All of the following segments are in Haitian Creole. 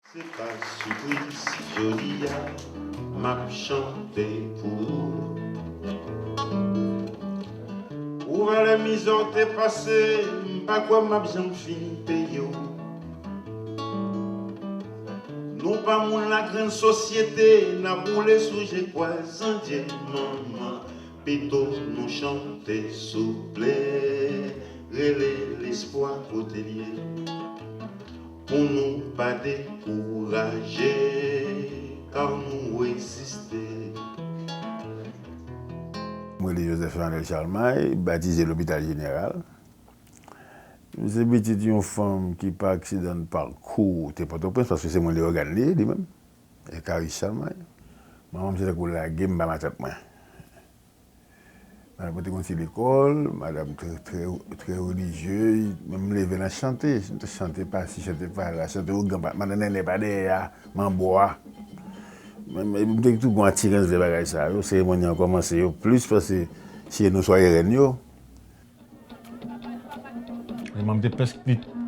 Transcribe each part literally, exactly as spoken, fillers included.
Se pa sipriz si jodi a m ap chante pou ou. Ou valè mizè w te pase, m pa kwè m ap janm fin peye w. Nou pa moun lagrann sosyete, n ap woule sou je kwazandye manman. Pito nou chante souple, rele lespwa kote l ye. Pou nou pa dekouraje, kar nou reziste. Mwen rele Joseph Emmanuel Charlemagne, batize Lopital Jeneral. M se pitit yon fanm ki pa aksidan pakou te Pòtoprens, paske se mwen Leyogàn li ye, li menm. Ekaris Charlemagne. Manman m se tankou lage m ba matant mwen. Madanm mwen te konn ti lekòl, madanm trè, trè, trè relijyez, men m leve nan chante, chante pasi, chante pala, chante ougan, pa, madan Nènè pa dèyè a, manbo a. Men, men, m te tou gon atirans vè bagay sa yo, seremoni an kòmanse yo plis pase si nou swa rèn yo. Mwen te plis,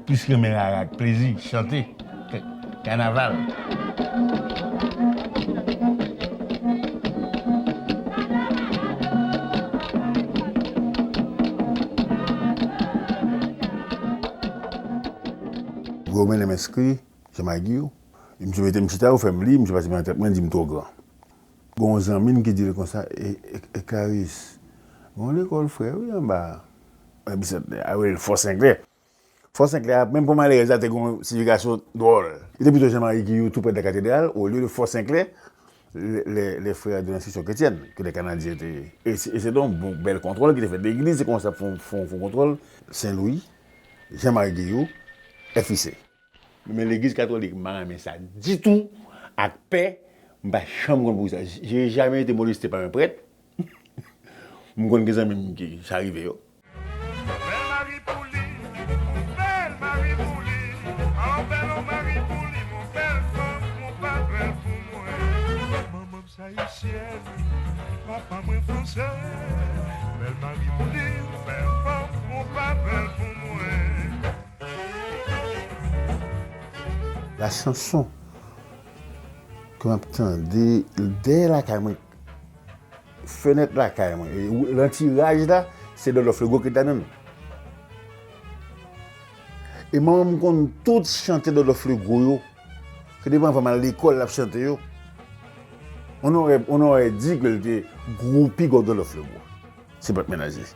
plis renmen rara ak plezi, chante, k-, kanaval. Gwo mwen lè m enskri, Jean-Marie Guillou, misye mete m chita, yo fè m li, misye pase nan tèt mwen, di m twò gran. Gon zanmi m ki di l konsa, e, e, Ekaris, gon lekòl frè wi anba a. Epi se, a rele l Fò Senklè. Fò Senklè a, menm pou malerèz la, te gon siyifikasyon dwòl. Li te pito Jean-Marie Guillou, tou prè de la katedral, olye de Fò Senklè, les, les, les frères de l'instruction chrétienne, ke lè Kanadyen te. E se, e se te yon bon, bèl kontwòl ki te fèt legliz, se konsa fon, fon, fon kontwòl. Sen Lwi, Jean-Marie Guillou, F I C. Men legliz katolik, m pa renmen sa ditou, ak pè, m pa janm konn pou sa. J'ai jamais été molesté par un prêtre. M konn gen zanmi m ki sa rive yo. Bèl mari pou li, bèl mari pou li, an bèl on mari pou li, mon bèl fanm, mon pa bèl pou mwen. Manman m se ayisyèn, papa mwen fransè, bèl mari pou li, bèl fanm, mon pa bèl pou mwen. La chanson ke m ap tande dèyè lakay mwen, fenèt lakay mwen, e lantiraj la, se Dòdòf Legwo ki t ladan l. E manman m konn tout chante Dòdòf Legwo yo, ke depi anvan m al lekòl, l ap chante yo. On aurait, on aurait dit ke l te gwoupi Dòdòf Legwo. Se pa t menaje.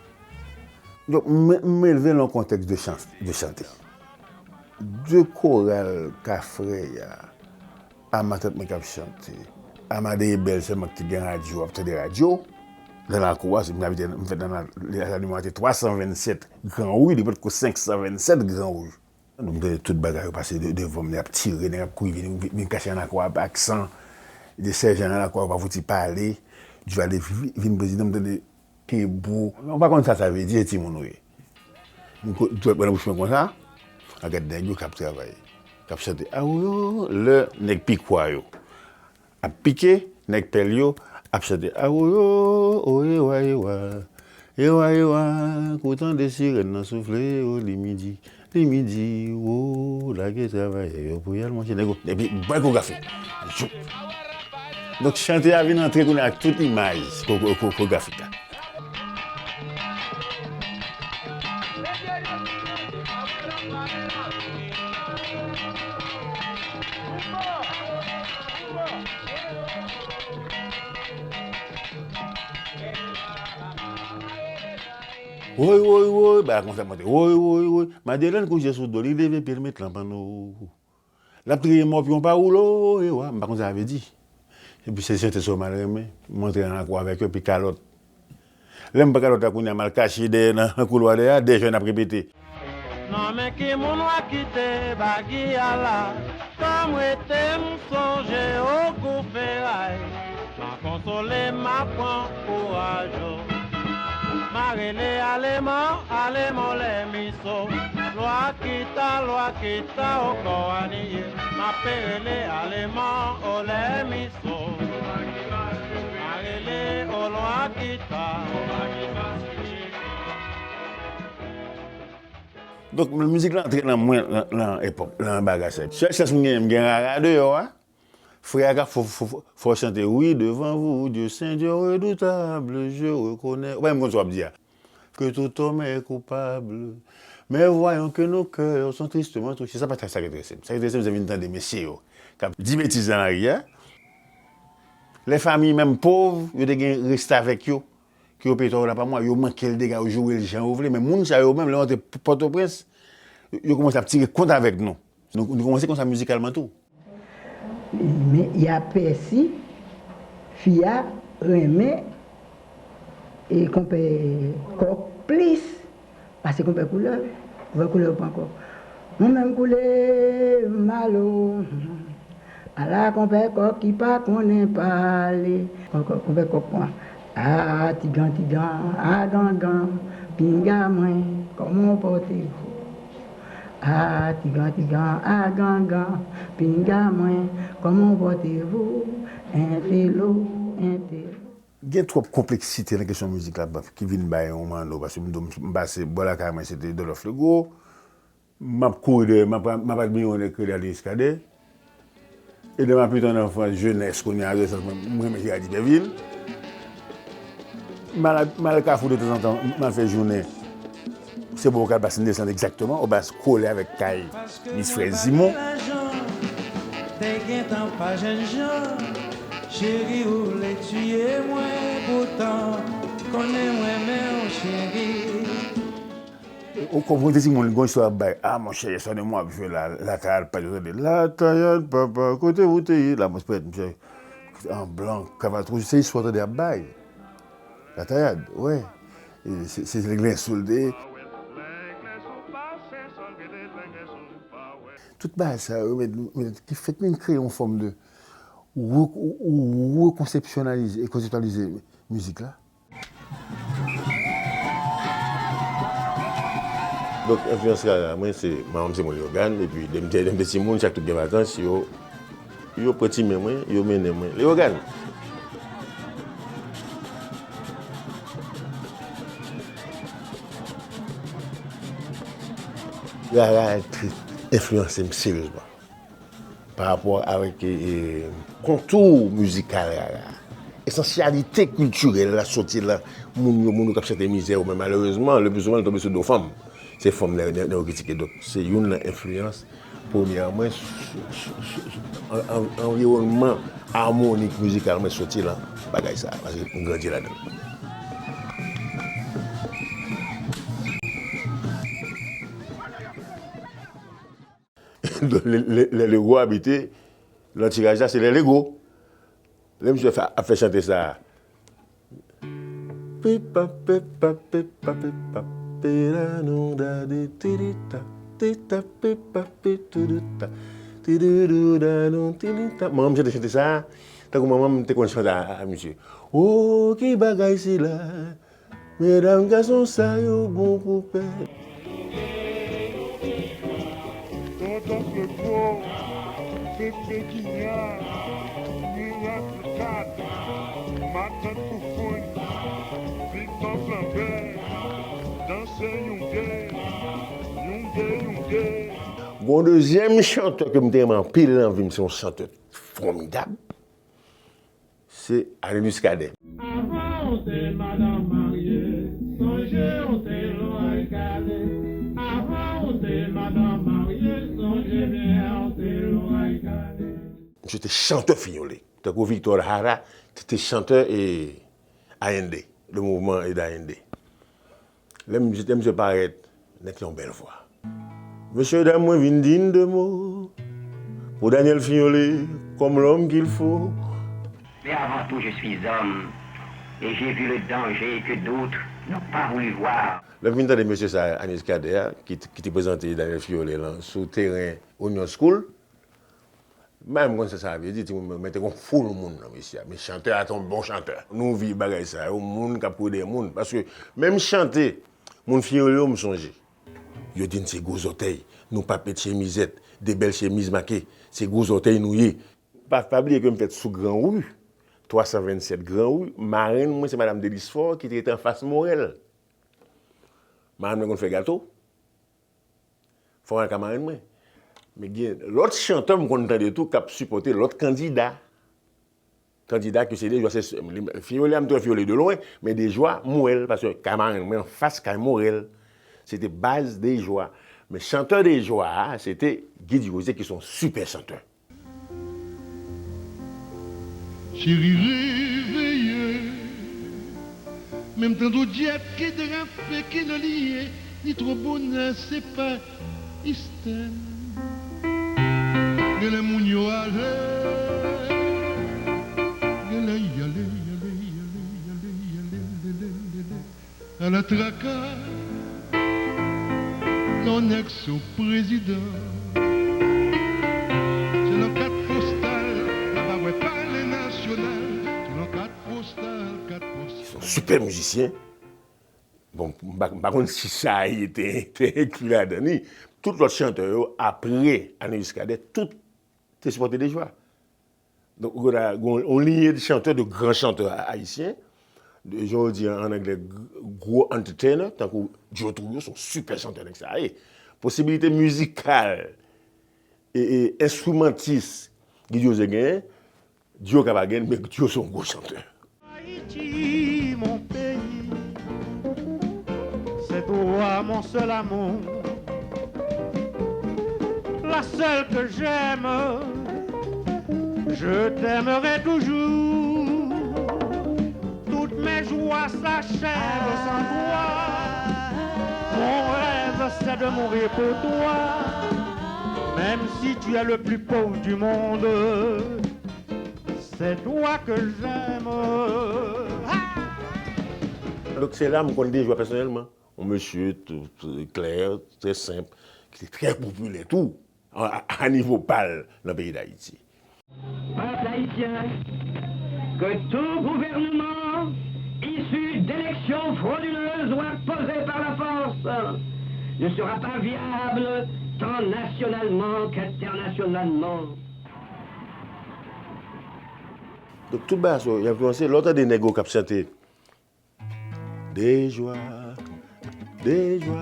Donk, m, m elve nan yon kontèks de chan-, de chante. De koral Kafrèy a, a matant mwen k ap chante, a madeye bèl sèlman ki te gen radyo, ap tande radyo, nan lakou a, se m abite, m fèt nan la, la, la, te twa san vennsèt Gran Ri, li potko senk san vennsèt Gran Ri. Donk, m tande tout bagay yo pase de, devan m, nèg ap tire, nèg ap kouri, vin, vin, vin kache nan lakou a ak san, de sèjan nan lakou a, yo pa fouti pale, Duvalier vi-, vin prezidan, m tande Kebou. Ou pa konn sa sa vle di, se timoun ou ye. M ko-, dwèt mwen nan bouch mwen konsa, a gad nèg yo k ap travay, k ap chante. Awoyo, lè nèg pikwa yo ap pike, nèg pèl yo ap chante. Awoyo, o ewa, ewa, ewa, ewa, kou tande sirèn nan soufle, o li midi. Li midi, wo, lage travayè yo pou y al manje nèg yo. Epi, bwè koregrafi. Jou. Donk, chante a vin antre kounye a ak tout imaj ko-, ko-, ko-, koregrafik la. Woy, woy, woy, bagay konsa monte. Woy, woy, woy. Madelèn kouche sou do, li leve pye l met lan panno. L ap triye mòpyon pa woulo, e wa, m pa konn sa sa vle di. Epi se chante sa yo m al renmen. M antre nan lakou avèk yo, epi kalòt. Lè m pran kalòt la kounye a, m al kache dèyè nan, nan koulwa dèyè a, de jèn ap repete. Nan men ki moun w a kite bagi a la? Tanm rete m sonje w gou feray. M a konsole m, m a pran kouraj ou. M a rele aleman, aleman lè miso. Lwa kita, lwa kita, o kò a niye. M ape rele aleman, o lè miso. M a rele o lwa kita. Donk, mizik la antre nan mwen, nan, nan epòk, nan bagay sa. Sèl chans m genyen, m gen rara deyò a. Frè a ka fò, fò, fò, fò chante, oui, devant vous, Dieu Saint, Dieu redoutable, je reconnais. Ou pa menm konn sa w ap di a. Que tout homme est coupable. Mais voyons que nos cœurs sont tristement touchés. Sa pa sa ki enterese m. Sa ki enterese m, se vin tande mesye yo k ap di betiz nan lari a. Lè fanmi menm pòv, yo te gen restavèk yo, ki yo peye twa dola pa mwa, yo manke l dega, yo joure l jan yo vle. Men moun sa yo menm, lè yo antre Pòtoprens, yo, yo kòmanse ap tire kont avèk nou. Nou, nou kòmanse konsa mizikalman tou. Men y a pèsi, fi a renmen e konpè Kòk plis pase konpè Koulè. Konpè Koulè pran Kòk. Mwen menm koule malo. Ala konpè Kòk ki pa konnen pale. Kòk, kòk, konpè Kòk pran. A tigan tigan, a gangan, pinga mwen, kòman w pòte w? A tigan tigan, a gangan, pinga mwen, kòman w pòte w? Entelo, entelo. Gen twòp konpleksite nan kesyon mizik la ki vin bay yon manno, paske m, m pase bò lakay mwen, se te Dòlòf Lego. M ap kouri dèyè, m ap, m ap admire yon nèg ki rele Alenis Cadet. E lè m ap pita an anfans, jenès, kounye a, adolesans, mwen, m renmen Gerard Iberville. M al, m al Kafou de tanzantan, m al fè jounen. Se bò Kalbas Nèsann egzakteman, obas kole avèk kay Mis Frè Zimon. Te gentan pa jènjan, cheri ou vle tiye mwen, poutan konnen mwen renmen w cheri. Ou konprann se timoun li gon istwa ap bay. Ah monchè, yèswa de mwa ap jwe la, Latayad papa, tande, Latayad papa, kote ou te ye la, mwen pèt, misye an blan, kravat wouj, se istwa tande ap bay. Latayad, wè. E se, se lensou l te ye. Tout bagay sa yo, men, men ki fèt menm kreye yon fòm de re-, re-, rekonsepsyonalize e konseptyalize mizik la. Donk, enfliyans rara mwen, se, manman m se moun Leyogàn, epi de m te, de m te timoun, chak tout gen vakans, yo, yo pran ti men mwen, yo mennen mwen Leyogàn. Rara enfliyanse m seryezman. Pa rapò avèk, e, e, kontou mizikal rara. Esansyalite kiltirèl la soti lan moun yo, moun yo k ap chante mizè yo, men malerezman, le pli souvan, li tonbe sou do fanm. Se fanm nan, nan, nan yo kritike. Donk, se youn nan enfliyans premyè mwen sou, sou, sou, sou an, an, anviwònman amonik mizikal mwen soti lan bagay sa, paske m grandi ladan l. Lè, lè, lè Lego abite, lan tiraj la, se lè Lego. Lè misye fè, ap fè chante sa a. Pipa, pipa, pipa, pipa, pera, nou, dade, tirita, tita, pipa, pi, tuduta, tidudu, da, nou, tirita. Manman m chante chante sa a, tankou manman m te konn chante a, a misye. O, ki bagay sila! Medam, gason sa yo bon pou pè. Tonton Flevo, Pepe Ginyal, Milat Kad, Matant Foufoun, Piton Flanbè, danse younge, younge, younge. Gon dezyèm chantè ke m te renmen anpil nan vi m, se yon chantè fòmidab. Se Alenis Cadet. Avan ou te madanm marye, sonje ou te loray kale. Avan ou te madanm marye, sonje byen ou te loray kale. Misye te chantè Fiyole. Tankou Victor Jara te, te chantè, e, Allende, le mouvman, e, d'Allende. Lè misye, lè misye parèt, nèg ki yon bèl vwa. Mesye dam, mwen vin di n de mo pou Daniel Fiyole, comme l'homme qu'il faut. Mais avant tout, je suis homme, et j'ai vu le danger que d'autres n'ont pas voulu voir. Lè m vin tande mesye sa, Alenis Cadet a, ki, ki te prezante Daniel Fiyole lan sou teren Union School, Mwen menm konn sa sa vle di, timoun, men te gon foul moun nan mesye a. Men chantè a te yon bon chantè. Nou viv bagay sa yo, moun k ap kouri dèyè moun. Paske menm chante, moun Fiyole yo m sonje. Yo di n se gwo zòtèy, nou p ap met chemizèt, de bèl chemiz make, se gwo zòtèy nou ye. Pa, pa bliye ke m fèt sou Gran Ri, twa san vennsèt Gran Ri, marenn mwen se madanm Delisfò ki te rete anfas Morèl. Marenn mwen konn fè gato. Fò mwen ka marenn mwen. Men gen lòt chantè m konn tande tou k ap sipòte lòt kandida. Kandida ke se Dejwa, se, li, Fiyole, a m twè Fiyole de lwen, men Dejwa, m wè l, paske kay marenn mwen anfas kay Morèl. Se te baz Dejwa. Men chantè Dejwa a, se te Guy Durosier, ki se yon sipè chantè. Cheri, reveye. Menm tan dou dyèt ki drape ki nan liye, ni twò bonè, se pa istè. Genlè moun yo ale, genlè y ale, y ale, y ale, y ale, y ale, lè, lè, lè, lè. Ala traka, lè yon nèg se yon prezidan. Se nan kat postal, n ap wè Palè Nasyonal. Se nan kat postal, kat postal. Se yon sipè mizisyen. Bon, m pa, m pa konn si Saï te, te enkli ladan li. Tout lòt chantè yo, apre Aloyse Cadet, tout te sipòte Dejwa. Donk, ou gen yon, yon lignée de chanteurs, de grands chanteurs ayisyen, de, jan yo di an anglè, gr-, gwo entertainer, tankou Joe Trujillo, se yon sipè chantè nèg sa ye. Posibilite mizikal e, e enstrimantis Guy Durosier genyen, Dio ka pa genyen, men Dio se yon gwo chantè. Haïti, mon pays, c'est toi mon seul amour, la seule que j'aime, je t'aimerai toujours. Toutes mes joies s'achèvent sans toi. Mon rêve, c'est de mourir pour toi. Même si tu es le plus pauvre du monde, c'est toi que j'aime. Donk, se la m konn Dejwa pèsonèlman. Yon mesye tou, tou klè, trè senp, ki te trè popilè tou, a, a, a nivo pa l nan peyi Dayiti. Peuple haïtien, que tout gouvernement issu d'élections frauduleuses ou imposé par la force ne sera pas viable tant nationalement qu'internationalement. Donk, tout bagay sa yo, y enfliyanse. Lè w tande nèg yo k ap chante, Dejwa, dejwa,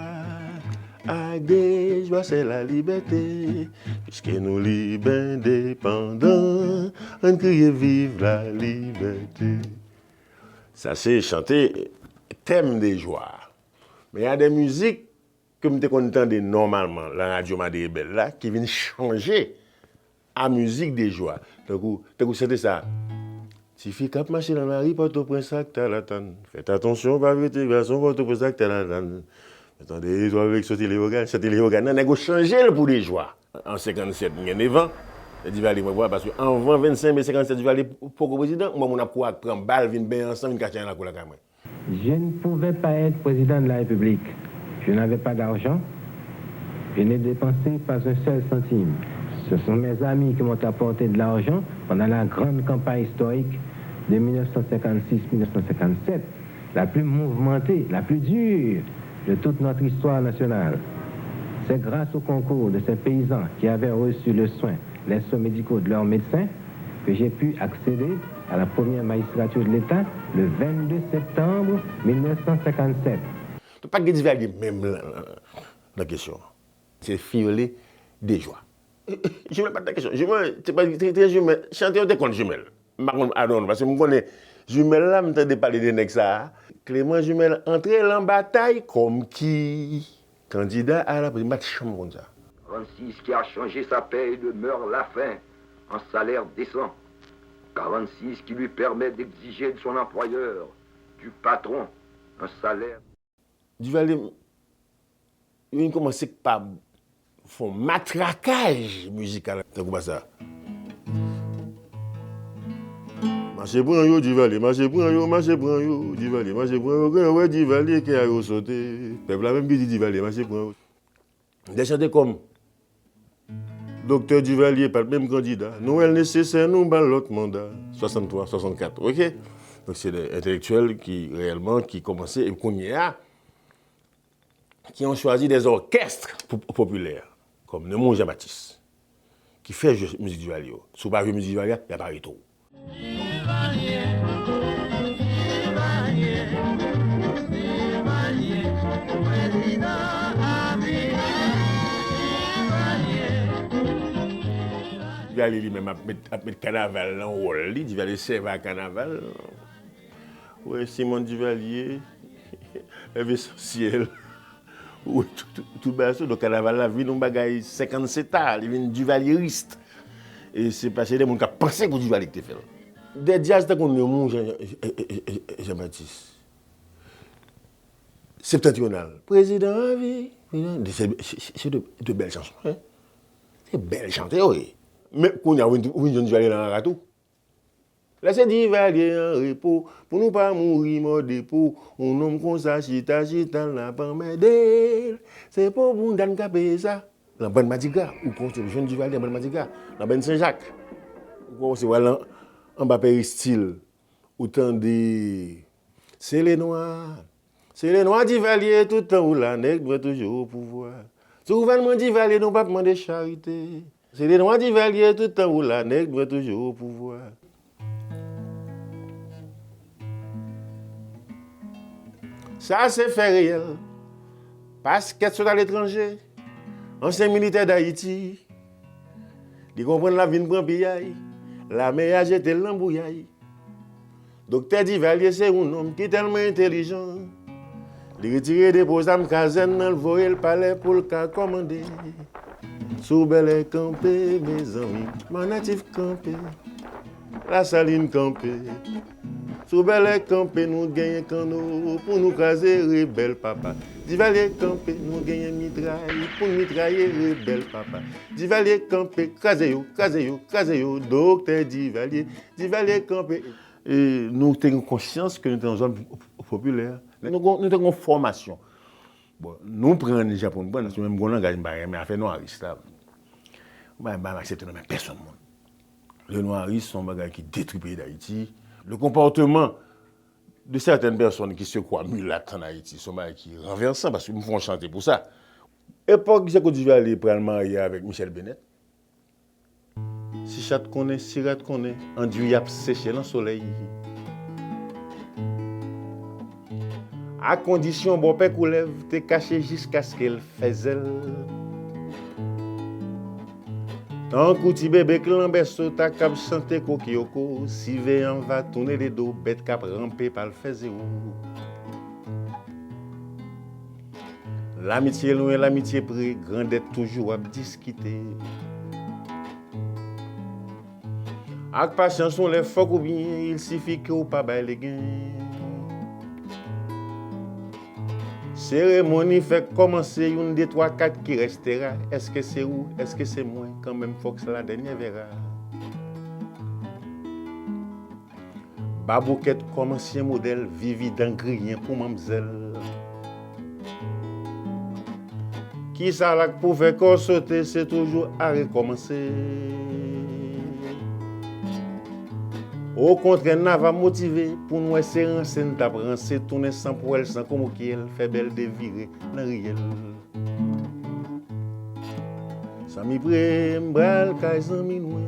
ak dejwa, c'est la liberté. Puisque nous libres, indépendants, ann kriye viv la liberté. Sa se chante tèm Dejwa. Men y a des musiques ke m te konn tande nòmalman nan radyo Mande Rebèl la, ki vin chanje a mizik Dejwa. Tankou, tankou chante sa. Tifi k ap mache nan lari Pòtoprens ak Talatann. Fèt atansyon, pa vete gason Pòtoprens ak Talatann. Tande, twa vek soti Leyogàn, chante Leyogàn nan, nèg yo chanje l pou Dejwa. An senkannsèt, m gen nevan, Divalye mwen pran, paske anvan vennsenk me senkannsèt, Divalye poko prezidan, m wè moun ap kouri ak pran bal, vin benyen ansanm, vin kache nan lakou lakay mwen. Je ne pouvais pas être président de la République. Je n'avais pas d'argent. Je n'ai dépensé pas un seul centime. Ce sont mes amis qui m'ont apporté de l'argent pendant la grande campagne historique de mille neuf cent cinquante-six mille neuf cent cinquante-sept, la plus mouvementée, la plus dure de toute notre histoire nationale. C'est grâce au concours de ces paysans qui avaient reçu le soin, les soins médicaux de leurs médecins que j'ai pu accéder à la première magistrature de l'État le vingt-deux septembre mille neuf cent cinquante-sept. Donk, pa t gen Divalye menm nan, nan, nan kesyon an. Se Fiyole Dejwa. Jimèl pa t nan kesyon. Jimèl, se pa, se te Jimèl. Chante yo te kont Jimèl. M pa konn, I don't know, paske m konnen Jimèl la, m tande pale de nèg sa a. Clément Jumelle antre lan batay kòm ki kandida a la prezidan, m pa t janm konn sa. Quarante-six qui a changé sa paie de meurre la faim en salaire décent. Quarante-six qui lui permet d'exiger de son employeur, du patron, un salaire. Divalye, yo vin kòmanse k pa fè yon matrakaj mizikal tankou pa sa. Mache pran yo, Divalye, mache pran yo, mache pran yo, Divalye, mache pran yo, gen wè Divalye, kè a yo sote. Pèp la menm ki di Divalye, mache pran yo. De chante kòm Doktè Divalye pa t menm kandida. Nou wè l nesesè, nou ba l lòt manda. Swasanntwa, swasannkat, oke? Donk, se de entèlektyèl ki, reyèlman, ki kòmanse, epi kounye a, ki an chwazi des orchestres po-, popilè, kòm Nemours Jean-Baptiste, ki fè jwe mizik Divalye yo. Si w pa jwe mizik Divalye a, y ap arete w. Divalye, Divalye, Divalye, prezidan a vi. Divalye li menm ap met, ap met kanaval nan wòl li, Divalye sèvi a kanaval. Ou wè Simon Divalye, Lève Sansyèl. Ou wè tout, tout, tout bagay sa, donk kanaval la vin yon bagay senkannseta, li vin divalyeris. E se pa, se de moun k ap panse pou Divalye ki te fè l. De djaz tankou Neumou, Jean, Jean Baptiste. Septantrional. Prezidan avi. Se, se, se de, de bèl chanson, wi. Se bèl chante, wi. Men kounye a, ou vin, ou vin jwenn Divalye nan rara tou. Lèse Divalye an repo, pou nou pa mouri mò depo. Yon nonm konsa chita, chita, n ap anmède l. Se pou bounda n ka peye sa. Nan bann madigra, ou konn se jwenn Divalye nan bann madigra. Nan bann Sen Jak, ou konn se wè l anba peristil. Ou tande, se le nwa, se le nwa Divalye, tout tan ou la, nèg nwè toujou o pouvwa. Sou gouvènman Divalye, nou p ap mande charite. Se le nwa Divalye, tout tan ou la, nèg nwè toujou o pouvwa. Sa se fè reyèl. Paskèt sot aletranje, ansyen militè Dayiti. Li konprann l ap vin pran piyay. Lame a jete l nan bouyay. Doktè Divalye se yon nonm ki tèlman entelijan. Li retire depo zam kazèn nan, l voye l palè pou l ka kòmande. Sou Bèlè kanpe, mezanmi, Manatif kanpe, Lasalin kanpe. Sou Bèlè kanpe, nou genyen kanno pou nou kraze rebèl papa. Divalye kanpe, nou genyen mitray pou n mitraye rebèl papa. Divalye kanpe, kraze yo, kraze yo, kraze yo, Doktè Divalye. Divalye kanpe. E nou te gen konsyans ke nou te nan zòn po-, po-, popilè. Nou gon-, nou te gen yon fòmasyon. Bon, nou pran jan pou nou pran, paske menm gon langaj m pa renmen afè nwaris la. M pa, m pa aksepte nan men pèsonn moun. Le nwaris se yon bagay ki detwi peyi Dayiti. Le comportement de certaines personnes qui se croient mulattes en Haïti, se yon bagay ki ranvèsan, paske m fè yon chante pou sa. Epòk Jeko Divalye pral marye avèk Michèle Bennett, si chat konnen, si rat konnen, andui ap seche nan solèy. A kondisyon bòpè koulèv te kache jiskaske l fè zèl. Tankou ti bebe k lan bèso ta kab chante kokiyoko, siveyan va tounen le do bèt k ap ranpe pa l fè zewo. Lamitye lwen, lamitye pre, grandèt toujou ap diskite. Ak pasyans yon lè fòk ou byen, il sifi ke w pa bay legen. Seremoni fèk kòmanse, youn, de, twa, kat ki restera. Èske se ou, èske se mwen, kanmenm fòk se la dènyè vera. Baboukèt kòm ansyen modèl, vivi dan griyen pou manmzèl. Kisa la k pou fè kò w sote, se toujou a rekòmanse. Okontrè, n ava motive pou n wè se ranse n t ap ranse, tounen san pwèl, san komokyèl, fè bèl devire nan riyèl. Zanmi pre, m pral kay zanmi lwen.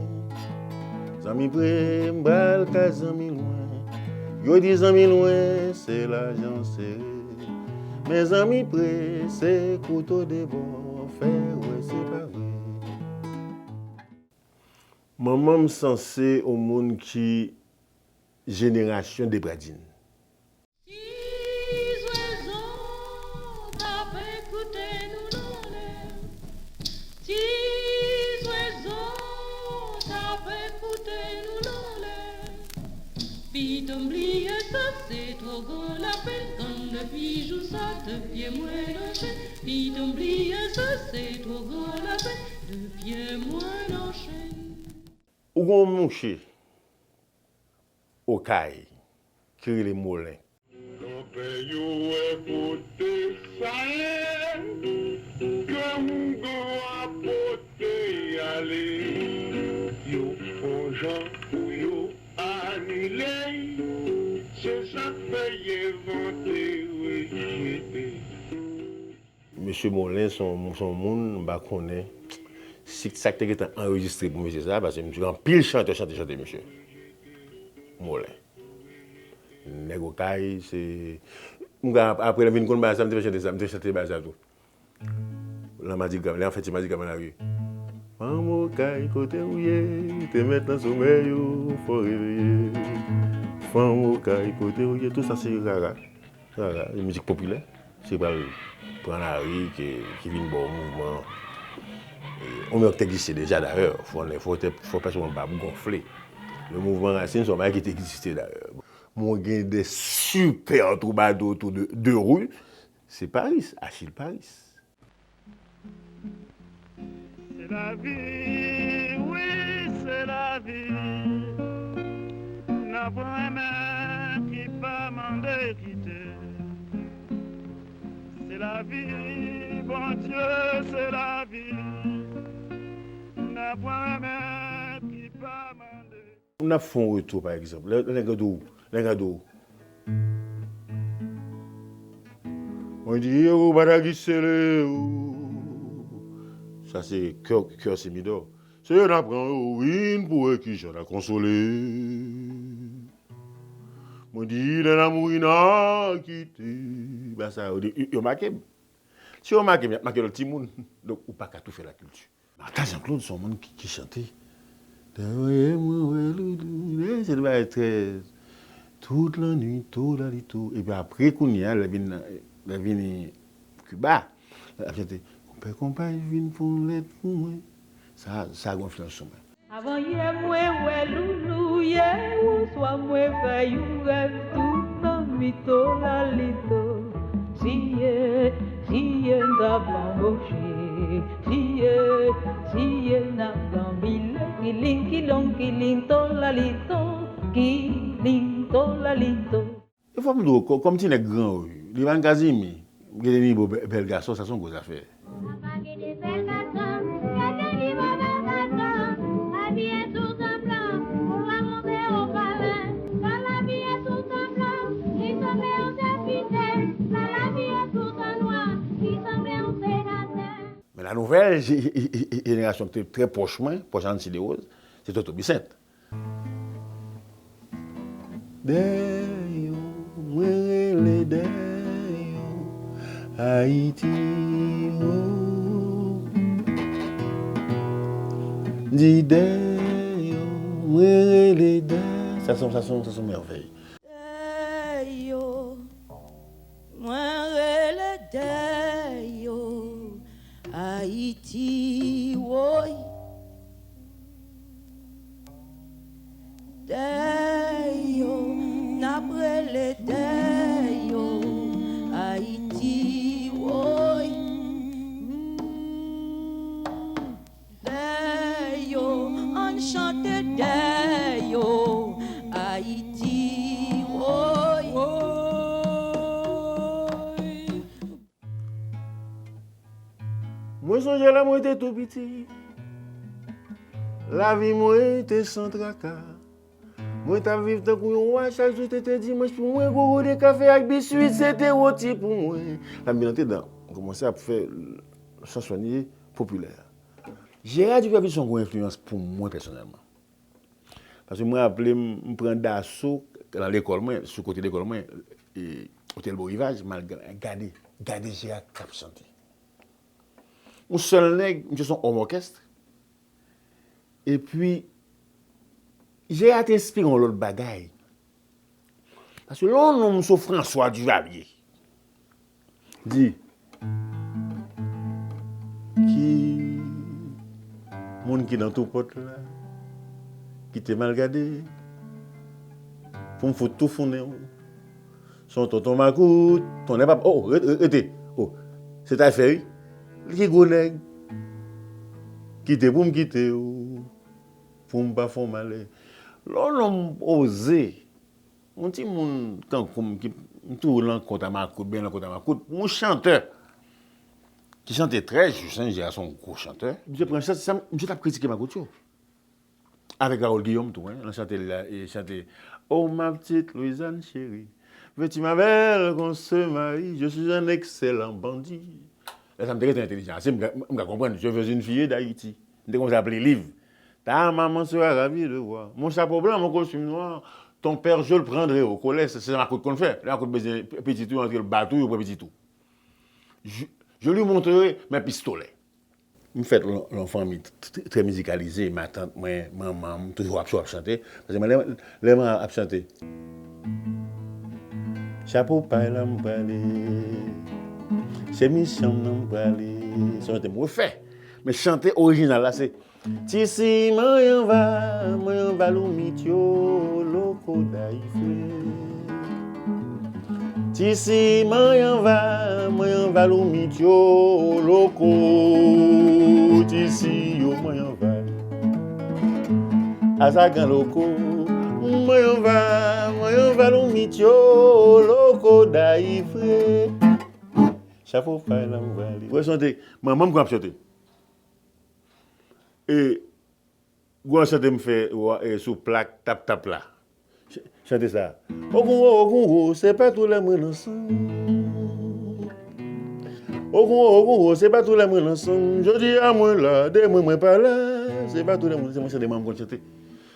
Zanmi pre, m pral kay zanmi lwen. Yo di zanmi lwen, se lajan sere. Men zanmi pre, se kouto de bò, fè wè se pa vre. Manman m sanse yon moun ki jenerasyon Depradin. Ti zwezo t ap koute nou nan lè. Ti zwezo t ap koute nou nan lè. Pitom bliye sa, se twò gran lapenn. Konn depi jou sa, de pye mwen nan chenn. Pitom bliye sa, se twò gran lapenn. De pye mwen nan chenn. Ou gon mouche Okay ki rele Molen. Kanpe yo wè kote sa ye, ke houngan a pote ale. Yo fè yon jan pou yo anile, se sa k fè y envante rejete. Mesye Molen se yon, se yon moun, m pa konnen si sa k te gentan anrejistre pou mesye sa, paske m di anpil chantè chante, chante mesye Molen. Nèg Okay, se, m ka, apre lè m vin konn bagay sa, m te fè chante sa, m te chante bagay sa tou. Nan Madigra, lè an fè ti Madigra nan lari. Fanm Okay kote w ye, te mèt nan somèy ou, fò reveye. Fanm Okay kote w ye, tout sa se rara. Rara, e mizik popilè. Se pral pran lari ki, ki vin ba w mouvman. E, yon mouvman ki te egziste deja dayè. Fò, fò, fò pèsonn pa ap gonfle. Le mouvman rasin se yon bagay ki te egziste dayè. Mwen gen de sipè twoubadou otou de, de ri, se Paris, Achille Paris. Se lavi, wi, se lavi. Nan pran renmen ki pa mande kite. Se lavi, Bondye, se lavi. Nan pran renmen ki pa mande. N ap fè yon retou, pa egzanp. Lè, lè nèg la di w, lè nèg la di w, mwen di yo, ou pa ta ki sele ou. Sa se kè, kè se midò. Se yo n ap pran yo, wi, n pou wè kijan n a konsole. Mwen di, lè n a mouri, n a kite. Ba sa yo, yo, yo make m. Si yo make m, y ap make lòt timoun. Donk, ou pa ka toufe lakilti. Martha Jean Claude se yon moun ki, ki chante. Dèyè mwen wè loulou, se te bagay trè. Tout lannwit, to lalito. Epi apre kounye a, lè vin, lè vin Kiba, l ap chante. Konpè konpay vin fon lèt pou mwen. Sa, sa gon enfliyans sou mwen. Avan yè mwen wè loulou, yè oswa mwen fè yon rèv tout lannwit, to lalito. Jiye, jiye n t ap lanboche. Jiye, jiye n ap lanbile, kilin kilon kilin to lalito, kilin to lalito. Yon fwa m di w, kòm ti nèg gran wi, li pa n Kazimi, m gen de nivo bèl gason, sa se yon gwo zafè. Apa gen de bèl gason, gade nivo bèl gason, abiye tout an blan, ou pa monte o palè, pa l abiye tout an blan, li sanble yon depite, pa l abiye tout an nwa, li sanble yon senatè. Men la nouvèl jenerasyon ki te trè pwòch mwen, pwòch Ann Siderose, se Toto Bisent. Dèyo, mwen rele dèyo, Ayiti wo. Di dèyo, mwen rele dèyo. Sa se yon, sa se yon, sa se yon mèvèy. Dèyo, mwen rele dèyo, Ayiti woy. Dèyo, n ap rele dèyo, Ayiti woy. Dèyo, ann chante dèyo, Ayiti woy. Mwen sonje lè mwen te tou piti, lavi mwen te san traka. Mwen t ap viv tankou yon wa, chak jou se te dimanch pou mwen, gwo gode kafe ak biswit se te woti pou mwen. Lè m vin antre dan, m kòmanse ap fè chanson popilè. Jera Dipèpis se yon gwo enfliyans pou mwen pèsonèlman. Paske mwen raple m, m pran daso nan lekòl mwen, sou kote lekòl mwen, e, Otèl Beau Rivage, m al gade, gade Jera k ap chante. Yon sèl nèg, misye se yon òm òkès. Epi, Jera te enspire yon lòt bagay. Paske lè yon nonm se François Duvalier, di, ki moun ki nan tou pòt la, kite m al gade, pou m fout toufonnen w. Se yon tonton makout, tonnè papa, oh, rete, rete, oh, se tay fè wi. Li ki gwo nèg, kite pou m kite w, pou m pa fè w malè. Lè yon nonm oze, yon timoun tankou m ki, m toujou nan kont a makout, benyen nan kont a makout, yon chantè ki chante trè jis, Jera se yon gwo chantè. Misye pran chans, sa, misye t ap kritike makout yo. Avèk Raoul Guillaume tou, hein, nan chante li la, e chante, Oh ma petite Louisanne chérie, veux-tu ma belle qu'on se marie, je suis un excellent bandit. Lè sa m te gentan entèlijan ase, m ka, m ka konprann, Je veux une fille d'Haïti. M te kòmanse ap li liv. Ta maman sera ravie de voir mon chapeau blanc, mon costume noir. Ton père, je le prendrai au collège. Se sa makout konn fè. Lè makout bezwen pitit ou, antre l bat ou, yo pran pitit ou. Je, je lui montrerai mes pistolets. M fèt lan yon fanmi trè mizikalize, matant mwen, manman m, toujou ap ap chante. Paske mwen, lè mwen ap chante, chapo pay la m prale, se misyon m nan m prale. Se yon chante m refè. Men chante orijinal la se, ti si manyen va, manyen va lou mityo, loko dayifre. Ti si manyen va, manyen va lou mityo, loko. Ti si yo manyen va, azagan loko. Manyen va, manyen va lou mityo, loko dayifre. Chapo pay la m prale. Wè chante, manman m konn ap chante. E gwo chante m fè sou plak tap tap la. Chante sa. Ogoun wo, ogoun wo, se pa tou lè mwen nan san. Ogoun wo, ogoun wo, se pa tou lè mwen nan san. Jodi a mwen la, demen mwen pa la. Se pa tou lè mwen, se mwen chante, manman m konn chante.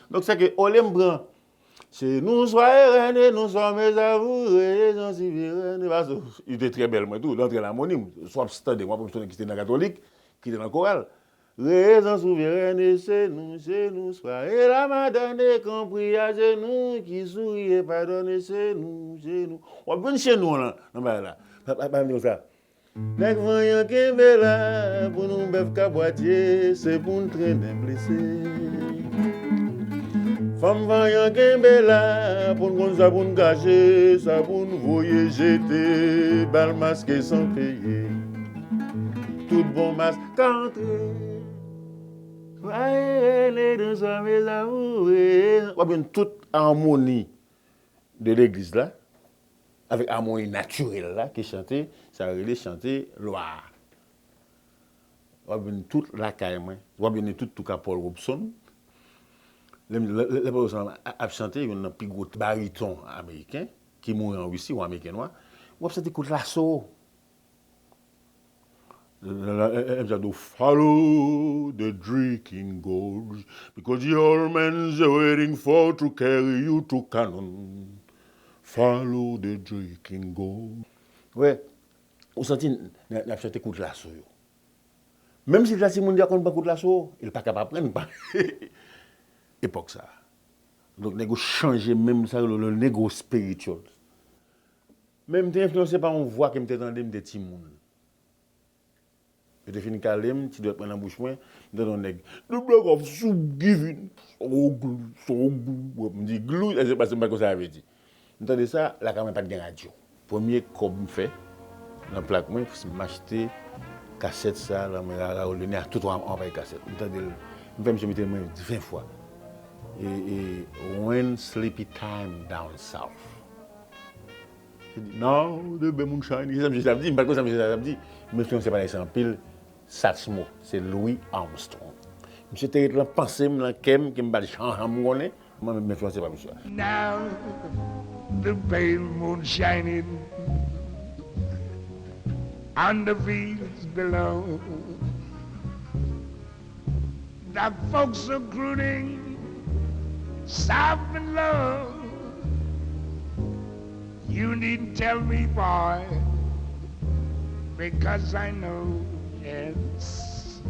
Donk sa ke olye m pran, se nou swa erene, nou swa mezavoure, jan siverene. Paske li te trè bèl mwen tou, l antre nan amoni m. Swa ap tande, mwen ap tande ki te nan katolik, ki te nan koral. Rezon souverèn e se nou, se nou, swa e la madane, konpri a se nou, ki souri e padone, se nou, se nou. W ap jwenn se nou lan, nan bagay la. Pa, pa, pa di konsa. Nèg vanyan kenbe la, pou nou bèf kabwatye, se pou n trennen blese. Fanm vanyan kenbe la, pou n konn sa pou n kache, sa pou n voye jete, bal maske san peye. Tout bon mask ka antre. Ay, rele dan sa, mes amours. W ap jwenn tout amoni de legliz la, avèk amoni natirèl la, ki chante, sa yo rele chante lwa a. W ap jwenn tout lakay mwen, w ap jwenn tout touka Paul Robeson. Lè, lè, lè Paul Robeson ap, ap chante, youn nan pi gwo bariton ameriken, ki mouri an Risi, yon ameriken nwa, w ap santi kout laso. Follow the drinking gourds, because the old man's waiting for to carry you to Canaan. Follow the drinking gourds. Wè, ou santi n, n, n ap chante kout laso yo. Menm si l ta timoun, li a konn pran kout laso, li pa ka pa pran pa epòk sa. Donk, nèg yo chanje menm sa yo rele le negro spiritual. Men m te enfliyanse pa yon vwa ke m te tande, m te timoun. Yo te fin kale m, ti dwèt mwen nan bouch mwen, m tande yon nèg, "The black of soup giving, so glou, so glou." M di, "Glou?" E se paske m pa t konn sa sa vle di. M tande sa, lakay mwen pa t gen radyo. Premye kòb m fè nan plak mwen, se m achte kasèt sa, la mwen rara ou le nè a tout an, an pay kasèt. M tande l, m fè misye mete mwen ven fwa. E, e, When Sleepy Time Down South. Li di, "Now the big moon shining." Se sa misye t ap di, m pa t konn sa misye t ap di. M enfliyanse pa nèg sa anpil. Satchmo, se Louis Armstrong. Misye te ret lan panse m, lan kè m, ke m pa t janm, janm konnen. Mwen menm, m enfliyanse pa misye. Now the pale moon shining on the fields below. The folks are crooning soft and low. You needn't tell me, boy, because I know, yes.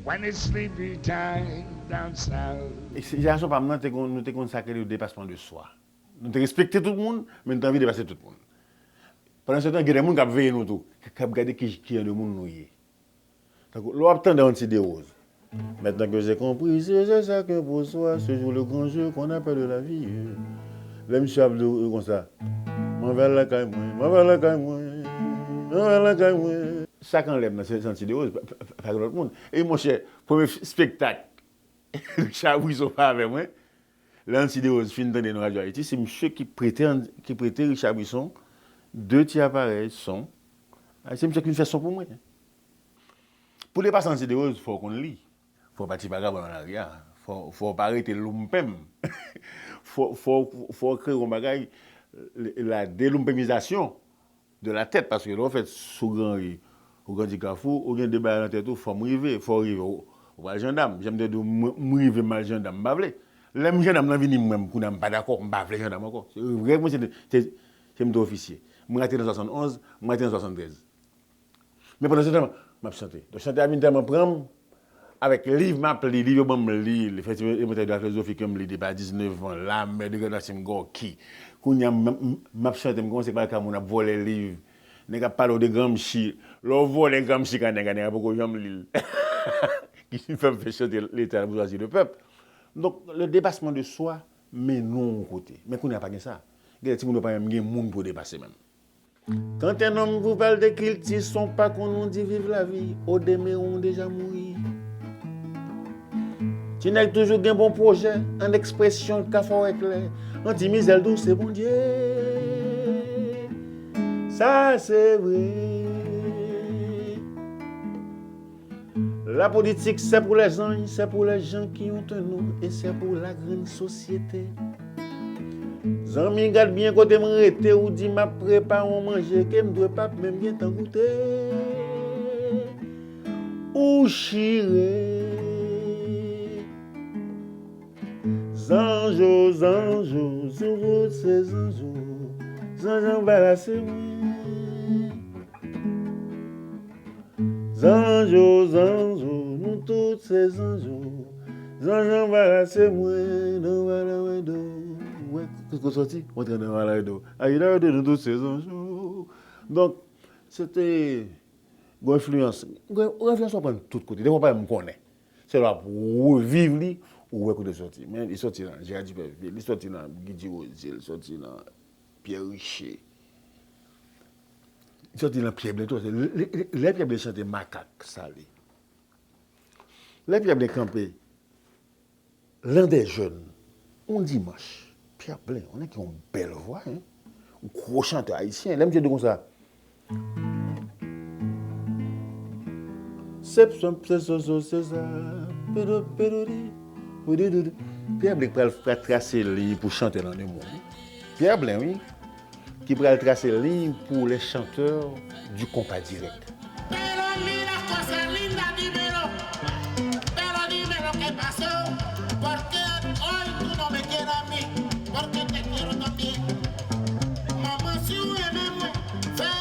When it's sleepy time down south. E se, jason pa m nan, te konn, nou te konn sa ke le depasman de swa. Nou te respekte tout moun, men nou te anvi depase tout moun. Pandan se tan, gen de moun k ap veye nou tou, k, k ap gade ki, ki jan de moun nou ye. Tankou, lè w ap tande yon ti de woz. Maintenant que j'ai compris, c'est ça que pour soi, ce jour le grand jeu qu'on appelle la vie. Lè misye ap di w konsa, "M anvi al lakay mwen, m anvi al lakay mwen, m anvi al lakay mwen." Sa k anlè m nan, se, se yon ti de woz, pa, pa, pa, pa gen lòt moun. E monchè, premye spektak Richard Brisson fè avè mwen, lè Andy Derose fin tande nan Radyo Ayiti, se misye ki prete, ki prete Richard Brisson de ti aparèy son. Se misye ki vin fè son pou mwen. Pou depase Andy Derose, fò w konn li. Fò w pa ti vagabon nan lari a. Fò, fò w pa rete lounpenm. Fò, fò, fò w kreye yon bagay, la delounpenmizasyon de la tèt, paske lè w fèt sou Granri, ou grandi Kafou, ou gen de bagay nan tèt ou, fò m rive, fò w rive, ou, ou pral jandam. Jan m te di w, m, m rive, m al jandam, m pa vle. Lè m jandam nan vini, mwen, kounye a, m pa dakò, m pa vle jandam ankò. Se rèv mwen, se, se, se m te ofisye. M rate nan swasannonz, m rate nan swasanntrèz. Men pandan se tan, M ap chante. Donk, chante a vin tèlman pran m, avèk liv m ap li, liv yo ban m li, li fè ti elementè de la filozofi ke m li depi a diznèf an, La Mer de Gramsci, Gorky. Kounye a, m, m, m ap chante, m kòmanse pale ak moun ap vòlè liv. Nèg ap pale w de Gramsci. Lè w vòlè Gramsci ka nèg la, nèg la poko janm li l. Ki fè m fè chante Leta, la boujwazi, le pèp. Donk, le depasman de swa mennen w yon kote. Men kounye a pa gen sa. Gen lè timoun yo pa menm gen moun pou yo depase menm. Quand un homme vous parle de culture, son pas qu'on nous dit vive la vie, au demeurant déjà mouri. Ti nèg toujou gen bon pwojè, an ekspresyon l ka fè w eklè, an ti mizè l di w se Bondye. Sa se vre. La politique, c'est pour les anges, c'est pour les gens qui ont un nom, et c'est pour la grande société. Zanmi, gad byen kote m rete, ou di m ap prepare yon manje ke m dwe p ap menm gentan goute. Ou chire. Zanjo, zanjo, sou tout se zanjo. Zanj anbarase mwen. Zanjo, zanjo, nou tout se zanjo. Zanj anbarase mwen, nan Valorado. Wè, kote w soti? Mwen te nan Valorado. Ayi, Valorado, nou tout se zanjo. Donk, se te gon enfliyans. Gon enfliyans w ap pran tout kote. Depi w pa menm konnen. Se lè w ap reviv li, ou wè kote l soti. Men li soti nan Jera Dipèvye, li soti nan Guy Desrosiers, li soti nan Pierre Richer. Li soti nan Pierre Blin tou. Lè, lè, lè Pierre Blin chante Makak Sale. Lè Pierre Blin kanpe L'an des jeunes, yon dimanch, Pierre Blin, yon nèg ki yon bèl vwa, hein? Yon gwo chantè ayisyen. Lè misye di konsa, sep, sep, se, so, so, se, sa, pedo, pedo, di, poudi, doudou. Pierre Blin pral, pral trase liy pou chantè nan lemond. Pierre Blin, wi. Ki pral trase liy pou les chanteurs du compas direct. Pero mira cosa linda, dímelo. Pero dímelo qué pasó, porque hoy tú no me quieres a mí, porque te quiero también. Manman, si w renmen mwen, fè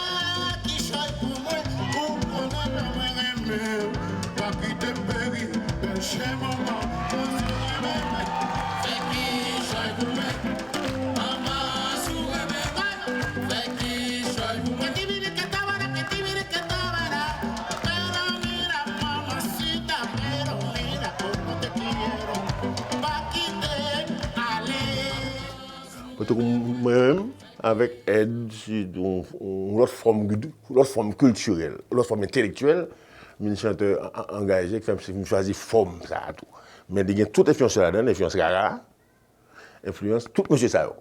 kichòy pou mwen, ou konnen kòman mwen renmen w. Pa kite m peri, bèl chè manman, manman, si w renmen mwen, fè kichòy pou mwen. Tankou mwen menm, avèk èd yon, yon lòt fòm, lòt fòm kiltirèl, lòt fòm entelektyèl, m vin chantè an-, an-, angaje, ki fè m, m chwazi fòm sa a tou. Men li gen tout enfliyans yo ladan l, enfliyans rara, enfliyans tout mesye sa yo.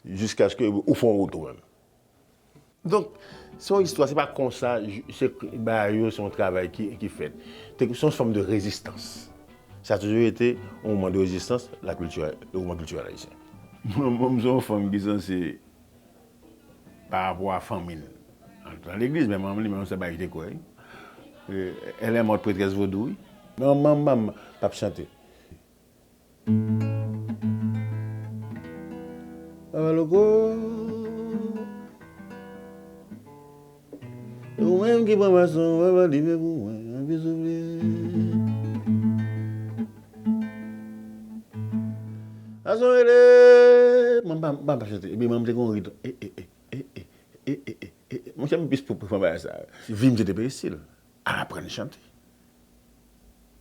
Jiskaske ou fè yon wout ou menm. Donk, se yon istwa, se pa konsa, se, bagay yo, se yon travay ki, ki fèt. Se yon fòm de rezistans. Sa toujou ete yon moman de rezistans, la kilti, le mouvman kiltirèl ayisyen. Manman m se yon fanm ki sanse pa rapò a fanmi l. Al legliz, men manman m li menm se bagay ki te kwè. Elle est morte prêtresse vodou, wi. Manman m, manman m p ap chante. Papa Loko. E ou menm ki pran bason, papa limen pou mwen, anpi soufle. Bason rele. Mwen pa, mwen pa chante. Epi mwen te gon rit. E, e, e, e, e, e, e, e, e, e. Monchè, m plis pou, pou bagay sa. Vi m se te peristil. Al aprann chante.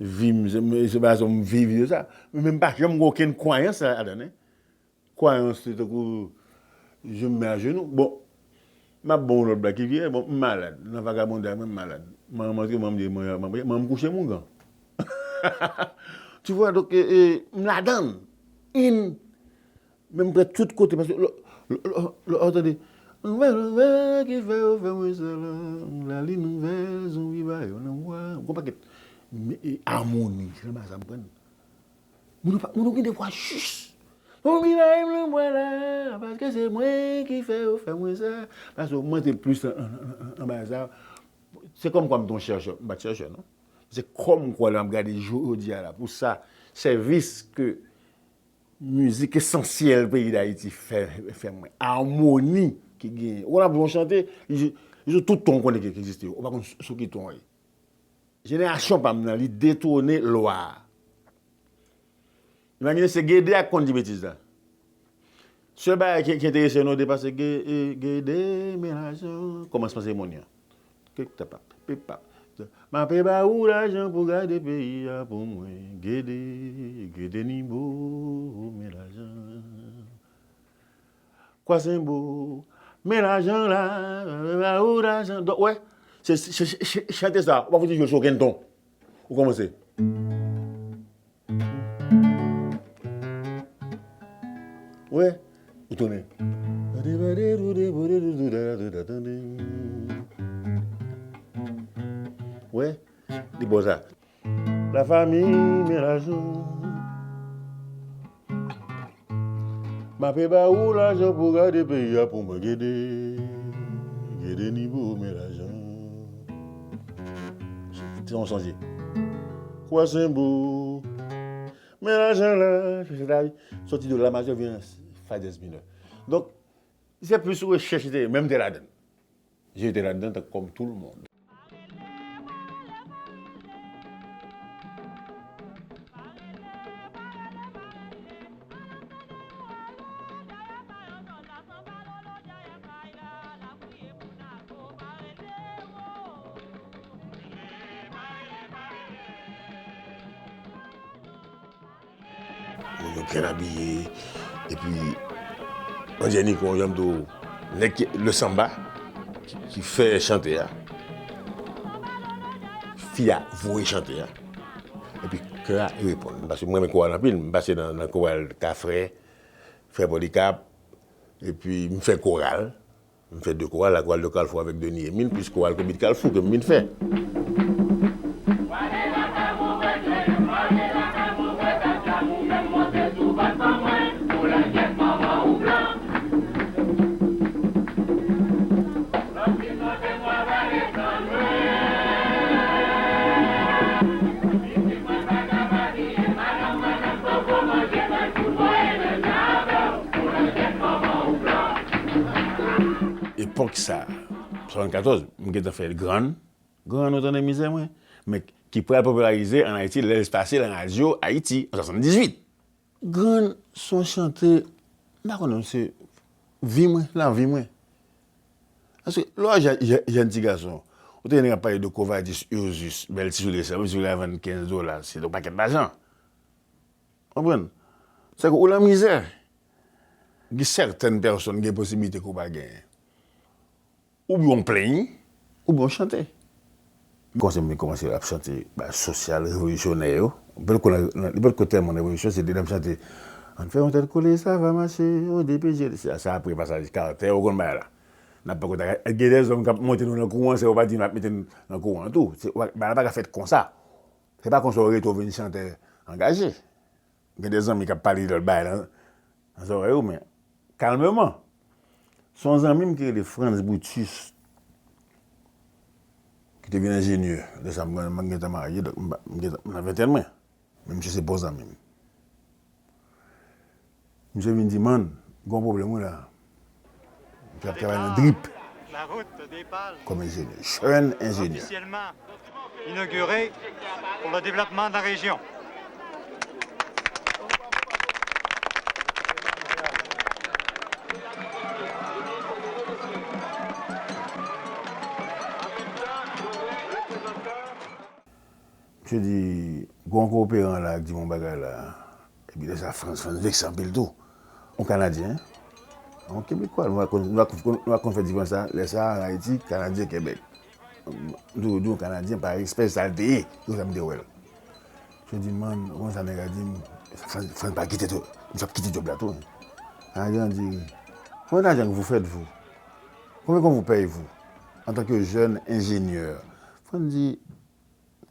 Vi m, se, se pa sa m viv, se sa. Men m pa janm gen okenn kwayans la, ladan, hein. Kwayans li tankou je me mets à genoux. Bon, m ap ba w yon lòt blag ki vye, bon, m malad. Nan vagabondaj mwen, m malad. Manman m antre, manman m di, manman m kouche m ougan. Tu vois, donk, e, e, m ladan l. In, men m prè tout kote, paske lè, lè, lè, lè, w tande, nouvèl, nouvèl ki fè yo fè mwen sa la, lalin ouvè, zonbi ba yo nan bwa, gwo pakèt. Men, e, amoni, se nan bagay sa m pran. Moun yo pa, moun yo gen de vwa jis. Zonbi ba yo nan bwa la, paske se mwen ki fè yo fè mwen sa. Paske yo monte plis an, an, an, an, an bagay sa. Se kòmkwa m te yon chèchè, m pa t chèchè, non. Se kòmkwa lè m ap gade jodi a la, pou sa, sèvis ke mizik esansyèl peyi Dayiti fè, fè mwen. Amoni ki genyen. Ou konn ap jwe yon chante, li jwe, li jwe tout ton w konnen ki, ki egziste yo. Ou pa konn sou, sou ki ton w ye. Jenerasyon pa m nan, li detwone lwa a. Imajine se Gede a k konn di betiz la. Sèl bagay ki, ki enterese nou depa se Ge-, e, Gede, men lajan. Kòmansman seremoni an. Kik, tapap, pipap. M ape ba ou lajan pou gade peyi a pou mwen. Gede, Gede Nibo, men lajan. Kwa Senbo, men lajan la, ba ou lajan. Donk, wè, se, se, se, se chante sa, ou pa fouti jwe l sou okenn ton. Ou kòmanse. Wè, ou tounen. Wè, li bon sa. Lafanmi, men lajan. M ape ba ou lajan pou gade peyi a pou mwen, Gede. Gede Nibo, men lajan. Se yon sonje. Kwa Senbo. Men lajan la, chèche lavi. Soti de la majè vin an fa dyèz minè. Donk, se plis rechèch li te ye, men m te ladan l. Je te ladan l kòm tout le monde. Moun yo byen abiye. Epi, Andjè Nikon, jan m di w, nèg ki, le samba, ki, ki fè chante a. Fi a voye chante a. Epi, kè a reponn. Paske mwen renmen koral anpil. M pase nan, nan koral Kafrè, Frè Polikap. Epi, m fè koral. M fè de koral, la koral de Kalfou avèk Denis Emile, plis koral Konbit Kalfou ke m vin fè. Epòk sa, swasannkatòz, m gentan fè Grann. Grann, ou tande mizè mwen? Men ki pral popilarize ann Ayiti lè l pase nan radyo Ayiti an swasanndizuit. Grann se yon chante, m pa konnen, se vi mwen, lavi mwen. Paske lè w jèn, jèn, jèn ti gason, ou te jwenn nèg ap pale de Covadis, Ursus, bèl ti soulye sa, menm si soulye a vann kenz dola, se yon pakèt lajan. Konprann? Sèke ou nan mizè. Gen sètèn pèsòn gen posiblite ke w pa genyen. Oubyen w plenyen, oubyen w chante. Konsa m kòmanse ap chante bagay sosyal, revolisyonè yo. Li potko nan, nan, li potko tèlman nan revolisyon, se te nan chante, ann fè yon tèt kole, sa va mache, o D P J, se sa apre pasaj Carter, ou konn bagay la. N ap pran kontak, gen de zòm k ap monte nou nan kouran, se yo pa di n ap mete n nan kouran tou. Se, bagay la pa ka fèt konsa. Se pa konsa w rete w vin chantè angaje. Gen de zanmi k ap pale lòt bagay la nan zòrèy ou, men kalmeman. Se yon zanmi m ki rele Frantz Brutus, ki te vin enjenyè. Lè sa a, m, m gentan marye, donk m, m gentan, m nan ventèn mwen. Men misye se bon zanmi m. Misye vin di, "Man, gen yon pwoblèm wi la." Misye ap travay nan DRIP kòm enjenyè, jèn enjenyè. Inauguré pour le développement de la région. Misye di, "Gen yon kooperan la ki di m yon bagay la." Epi lè sa, Frantz, Frantz vekse anpil tou. Yon Kanadyen, yon Kebekwa, nou pa konn, nou pa konn, nou pa konn fè diferans sa. Lè sa, ann Ayiti, Kanadyen, Kebèk. M toujou di yon Kanadyen, pa respè, sa l te ye, se konsa m te wè l. Misye di, "Man, ou konn sa nèg la di m, Frantz, Frantz pa kite tou, misye ap kite djòb la tou." Kanadyen an di, "Combien d'argent que vous faites, vous? Combien qu'on vous paye, vous, en tant que jeune ingénieur?" Frantz di,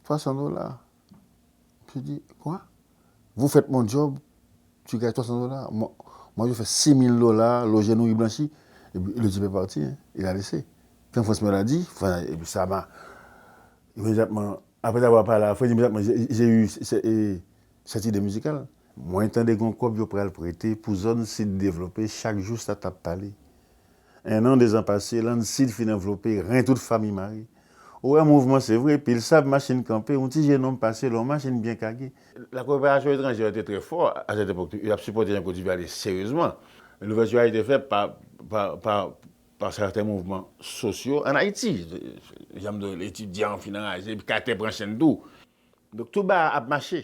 "Trois cents dollars." Misye di, "Quoi? Vous faites mon job, tu gagnes trois cents dollars. Moi, moi, je fais six mille dollars, loger, nourrir, blanchir." Et puis, le type est parti, hein. Il a laissé. Quand Frantz me l'a dit, enfin, et puis ça m'a, immédiatement, après avoir parlé à Frantz, immédiatement, j'ai, j'ai eu ce, ce, et cette idée musicale. Mwen tande gon kòb yo pral prete pou zòn sid devlope, chak jou sa t ap pale. En an, dezan pase, lann sid fin anvlope, ren tout fanmi mare. Ou wè mouvman, se vre, pil sab, machin kanpe, yon ti jenòm pase, lè yon machin byen kage. La koopération étrangère te trè fò à cette époque, y ap sipòte Jan Klod Divalye seryezman. Louvèti a te fèt pa, pa, pa, pa sèten mouvman sosyo ann Ayiti. Jan m di w, etidyan fin anraje, epi Katè pran chenn tou. Donk, tout bagay ap mache.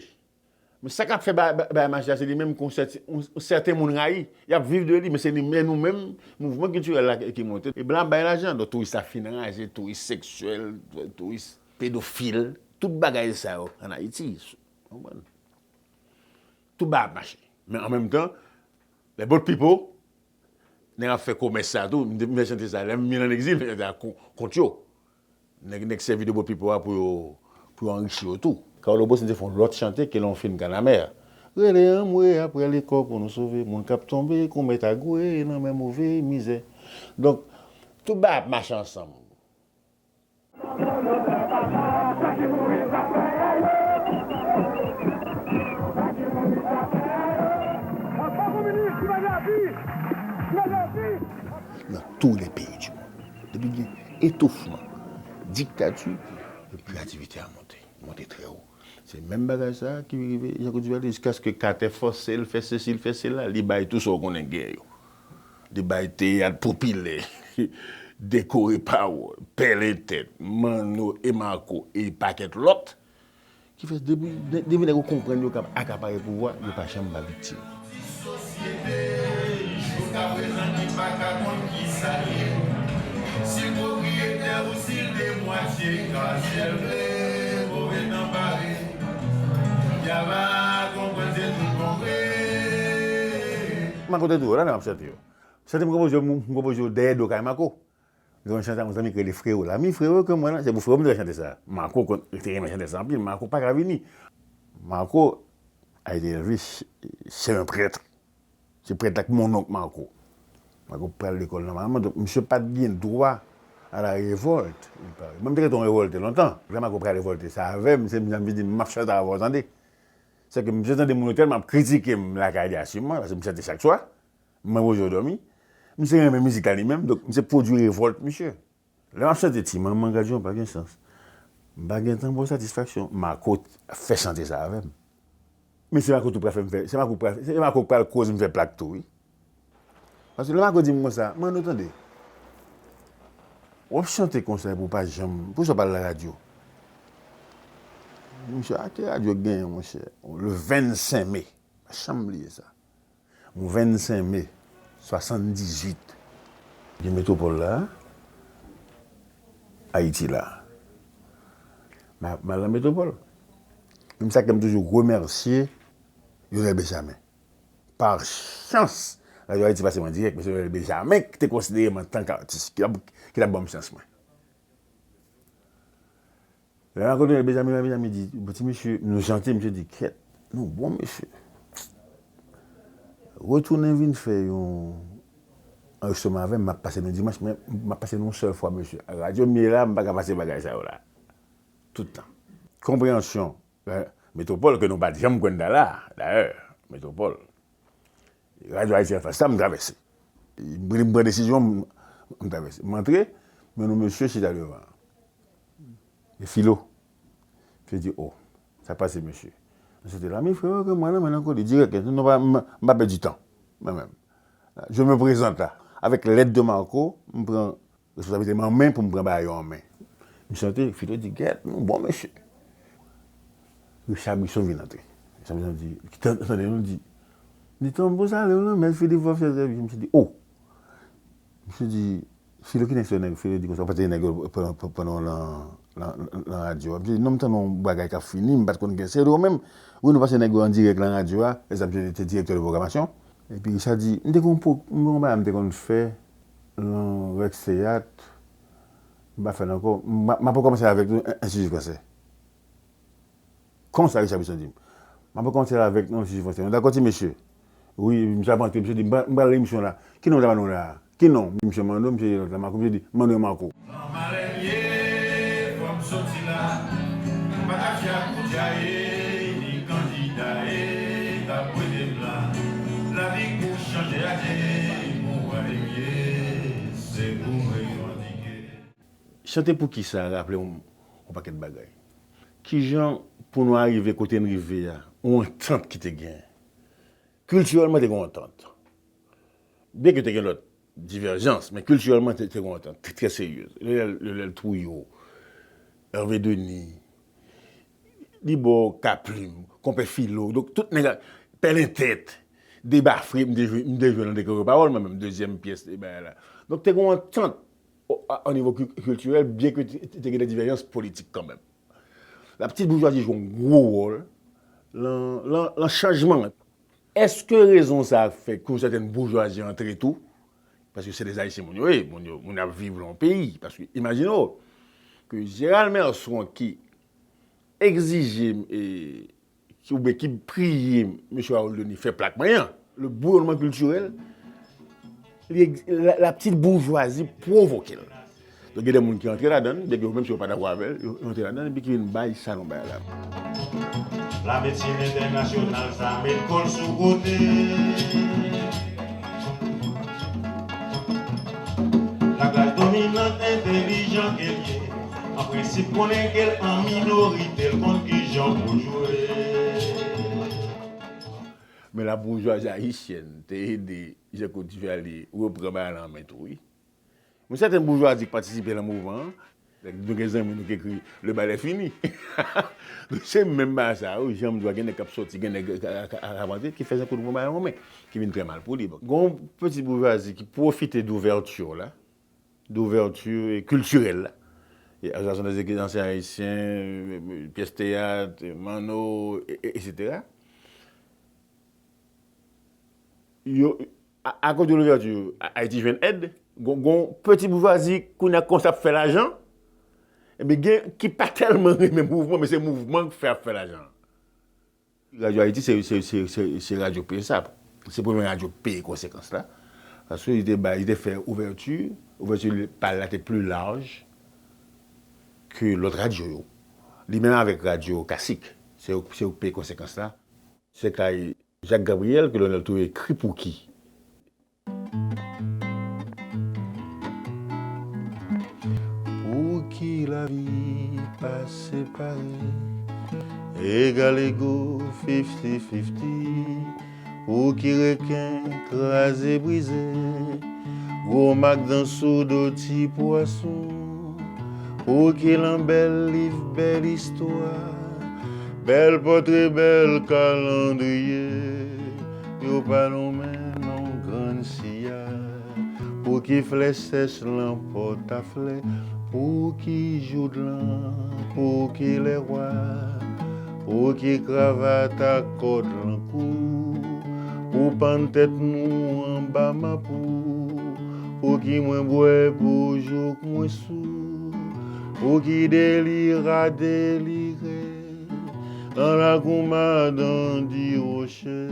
Men sa k ap fè ba- ba- bagay mache a, se li menm ke yon sèti- yon- yon sèten moun rayi. Y ap viv de li, men se li, men nou menm, mouvman kiltirèl la ki ki monte. E blan ap bay lajan. Donk, touris la fin anraje, touris seksyèl, touris pedofil, tout bagay sa yo ann Ayiti. Konprann? Tout bagay ap mache. Men an menm tan, les boat people, nèg ap fè komès sa tou. M te- m fè chante sa. Lè m vin an egzil, m fè chante sa kon- kont yo. Nèg, nèg sèvi de boat people a pou yo, pou yo anrichi yo tou. Carlo Bossin te fè yon lòt chante ke lè w fin kanamè a. Rele anmwe, aprè lekò pou nou sove. Moun k ap tonbe, kon mèt a gwe, lanmè move, mizè. Donk, tout bagay ap mache ansanm. Dans tous les pays du monde, depi gen etoufman, diktati, kreyativite a monte, monte trè wo. Se menm bagay sa a ki rive Jan Klod Divalye, jiskaske Katè fòse l fè sesi, l fè sela, li bay tou sa w konnen gen yo. Li bay teyat popilè, dekore pawòl, pèlen tèt, Manno e Marco e pakèt lòt. Ki fè depi, depi nèg yo konprann yo kab akapare pouvwa, yo pa janm pa viktim. Sosyete, jiskaprezan ki pa ka konn kisa l ye. Si l pwopriyetè ou si l demwatye, ka syèl vle, move tan pare. Dyaba konprann se tout bon vre. Marco te tou la, lè m ap chante yo. Chante m konpoze yo, m konpoze yo dèyè do kay Marco. Mwen te konn chante ak yon zanmi ki rele Freo. Lami Freo ke mwen lan, se pou Freo m te fè chante sa. Marco konn, li te renmen chante sa anpil. Marco pa ka vini. Marco a été élevé chez, chez un prêtre. Se prèt la ki mon onk Marco. Marco pral lekòl nòmalman, donk misye pa t gen dwa à la révolte, il paraît. Mwen, m te rete yon revòlte lontan. Lè Marco pral revòlte sa avè m, se m, m di, "M ap chante avè w, tande." Se ke misye tande moun otèl, m ap kritike m lakay li asiman, paske m chante chak swa. Mwen poze yo dòmi. Misye renmen mizik la li menm, donk misye pwodui revòlt misye. Lè m ap chante Ti Manman, gad jan pa gen sans. M pa gen tan ba w satisfaksyon. Marco fè chante sa avè m. Men se Marco tou pral fè m fè, se Marco pral, se Marco k pral koz m fè plak tou, wi. Paske lè Marco di m konsa, "Manno, tande. W ap chante konsa epi w pa janm, poukisa w pa al laradyo?" Misye, a ki radyo k genyen, monchè? Le vennsenk me. Pa janm bliye sa. Yon vennsenk me swasanndizuit. Gen Metwopòl la, Ayiti la. M a, m al nan Metwopòl. Menm sa ke m toujou remèsye Lionel Benjamin. Pa chans, Radyo Ayiti pase m an dirèk, mesye Lionel Benjamin ki te konsidere m antanke atis, ki t ap, ki t ap ban m chans mwen. Lè m rankontre Benjamin, Benjamin di, "Bon, ti mesye, nou chante," misye di, "Kèt, nou bon, mesye. Retounen vin fè yon anrejistreman avè m, m ap pase nou dimanch, men m ap pase nou yon sèl fwa, mesye. Radyo m ye la, m pa ka pase bagay sa yo la. Tout tan." Konpreyansyon, eh, Metwopòl ke nou pa t janm kwè n ta la, dayè, Metwopòl. Radyo Ayiti an fas la, m travèse. M pran, m pran desizyon, m, m travèse. M antre, m wè yon mesye chita devan. E Filo. Misye di, "O, sa k pase, mesye?" Misye te la, "Men frè, ke mwen, non, men nan kote, dirèk, nou pa, m, m pa pèdi tan. Mwen menm. Je me présente là. Avec l'aide de Marco, m pran responsabilité m an men pou m pran bagay yo an men." M chante, Filo di, "Gèt, nou bon, mesye." Richard Brisson vin antre. Richard Brisson di, ki tan-, tande nou di, di, "Tanbou sa, le, le, mèt Philippe Vov, chèf sèvis." Misye di, "O." Misye di, "Filo, ki nèg se nèg?" Filo di konsa, "Ou pa te nèg yo pandan, pandan w lan, lan, lan radyo a?" Misye di, "Non, m tande yon bagay k ap fini, m pa t konn gen, se yo menm. Wi, nou pase nèg yo an dirèk lan radyo a." E sa, misye te direktè de pwogramasyon. Epi Richard di, "M te gon po-, m gon bagay m te konn fè lan Rex Teyat, m pa fè l ankò. M, m ap rekòmanse avèk nou, en-, Enstiti Fransè." Konsa Richard Brisson di m, "M ap rekòmanse avèk nou, Enstiti Fransè. Nou dakò, ti mesye?" Wi, misye ap antre, misye di, "M pral, m pral nan emisyon la. Ki non m ta ba nou la a? Ki non?" Misye mande, misye di lòt la, Marco, misye di, "Mande Marco." Nan malè m ye, fò m soti la. Patafya koudya e, ni kandida e, k ap wete m la. Lavi kou chanje adye, pou wè m ye, se pou m revandike. Chante Poukisa raple m yon pakèt bagay. Kijan pou nou arive kote n rive a, yon antant ki te gen. Kiltirèlman, te gen yon antant. Byenke te gen lòt divèjans, men kiltirèlman, te, te gen yon antant trè, trè serye. Lionel, Lionel Trouillot, Hervé Denis, Libò Kaplim, Konpè Filo, donk tout nèg la, Pèlen Tèt, Deba Fre, m te jwe, m te jwe nan Deklarasyon Pawòl, mwen menm, dezyèm pyès de bagay la. Donk, te gen yon antant o, a, o nivo ki-, kiltirèl, byenke te, te, te gen de divèjans politik kanmenm. Laptitboujwazi jwe yon gwo wòl lan, lan, lan chanjman an. Èske rezon sa a fè ke yon sètèn boujwazi antre tou? Paske se de Ayisyen moun yo ye, moun yo, moun ap viv lan yon peyi. Paske imajine w ke Gérald Merson ki egzije, e, ki, oubyen ki priye mesye Harold Denis fè plak mwen an. Le bouillonnement culturel, li egz-, la, la petite bourgeoisie pwovoke l. Donk, gen de moun ki antre ladan l, byenke yo menm si yo pa dakò avè l, yo, yo antre ladan l, epi ki vin bay sa nou bay la. Lamedsin entènasyonal sa met kò l sou kote. Laklas dominant entèlijan ke l ye, an prensip konnen ke l an minorite, l konn kijan pou jwe. Men la bourgeoisie haïtienne te ede Jean Claude Duvalier reprann bagay la an men tou, wi. Yon sèten boujwazi ki patisipe nan mouvman an, nou gen zanmi nou ki ekri, le bal est fini. Donk, se menm bagay sa yo, jan m di w, gen nèg k ap sòti, gen nèg k ap antre, ki fè Jean Claude pran bagay an men, ki vin trè mal pou li. Bon, gen yon peti boujwazi ki pwofite douvèti la, douvèti kiltirèl la. E Association des écrivains anciens haïtiens, pyès teyat, Manno, e, e, etsetera. Yo, a, akoz de louvèti, A-, Ayiti jwenn èd. Gon, gon peti boujwazi kounye a kòmanse ap fè lajan. Ebyen, gen ki pa tèlman renmen mouvman, men se mouvman k fè ap fè lajan. Radyo Ayiti, se, se, se, se, se radyo P S A. Se premye radyo peye konsekans la. Paske li te bay, li te fè ouvèti, ouvèti pa l la te pli laj ke lòt radyo yo. Li menm avèk radyo klasik, se yo, se yo k peye konsekans la. Se kay Jacques Gabriel ke Lionel Trouillot ekri Pouki. Pouki lavi pa separe, egal ego, fifty fifty, pouki reken kraze brize, gwo mak dan sou do ti pwason, pouki lan bèl liv, bèl istwa, bèl pòtre, bèl kalandriye, yo pa lonmen non grann siya. Pouki flè sèch lan pòtaflè, pouki joudlan, pouki lèwa, pouki kravat ak kòd lan kou, pou pann tèt nou anba mapou, pouki mwen bwè pou jouk mwen sou, pouki delira delire, lan lakou madan di woche,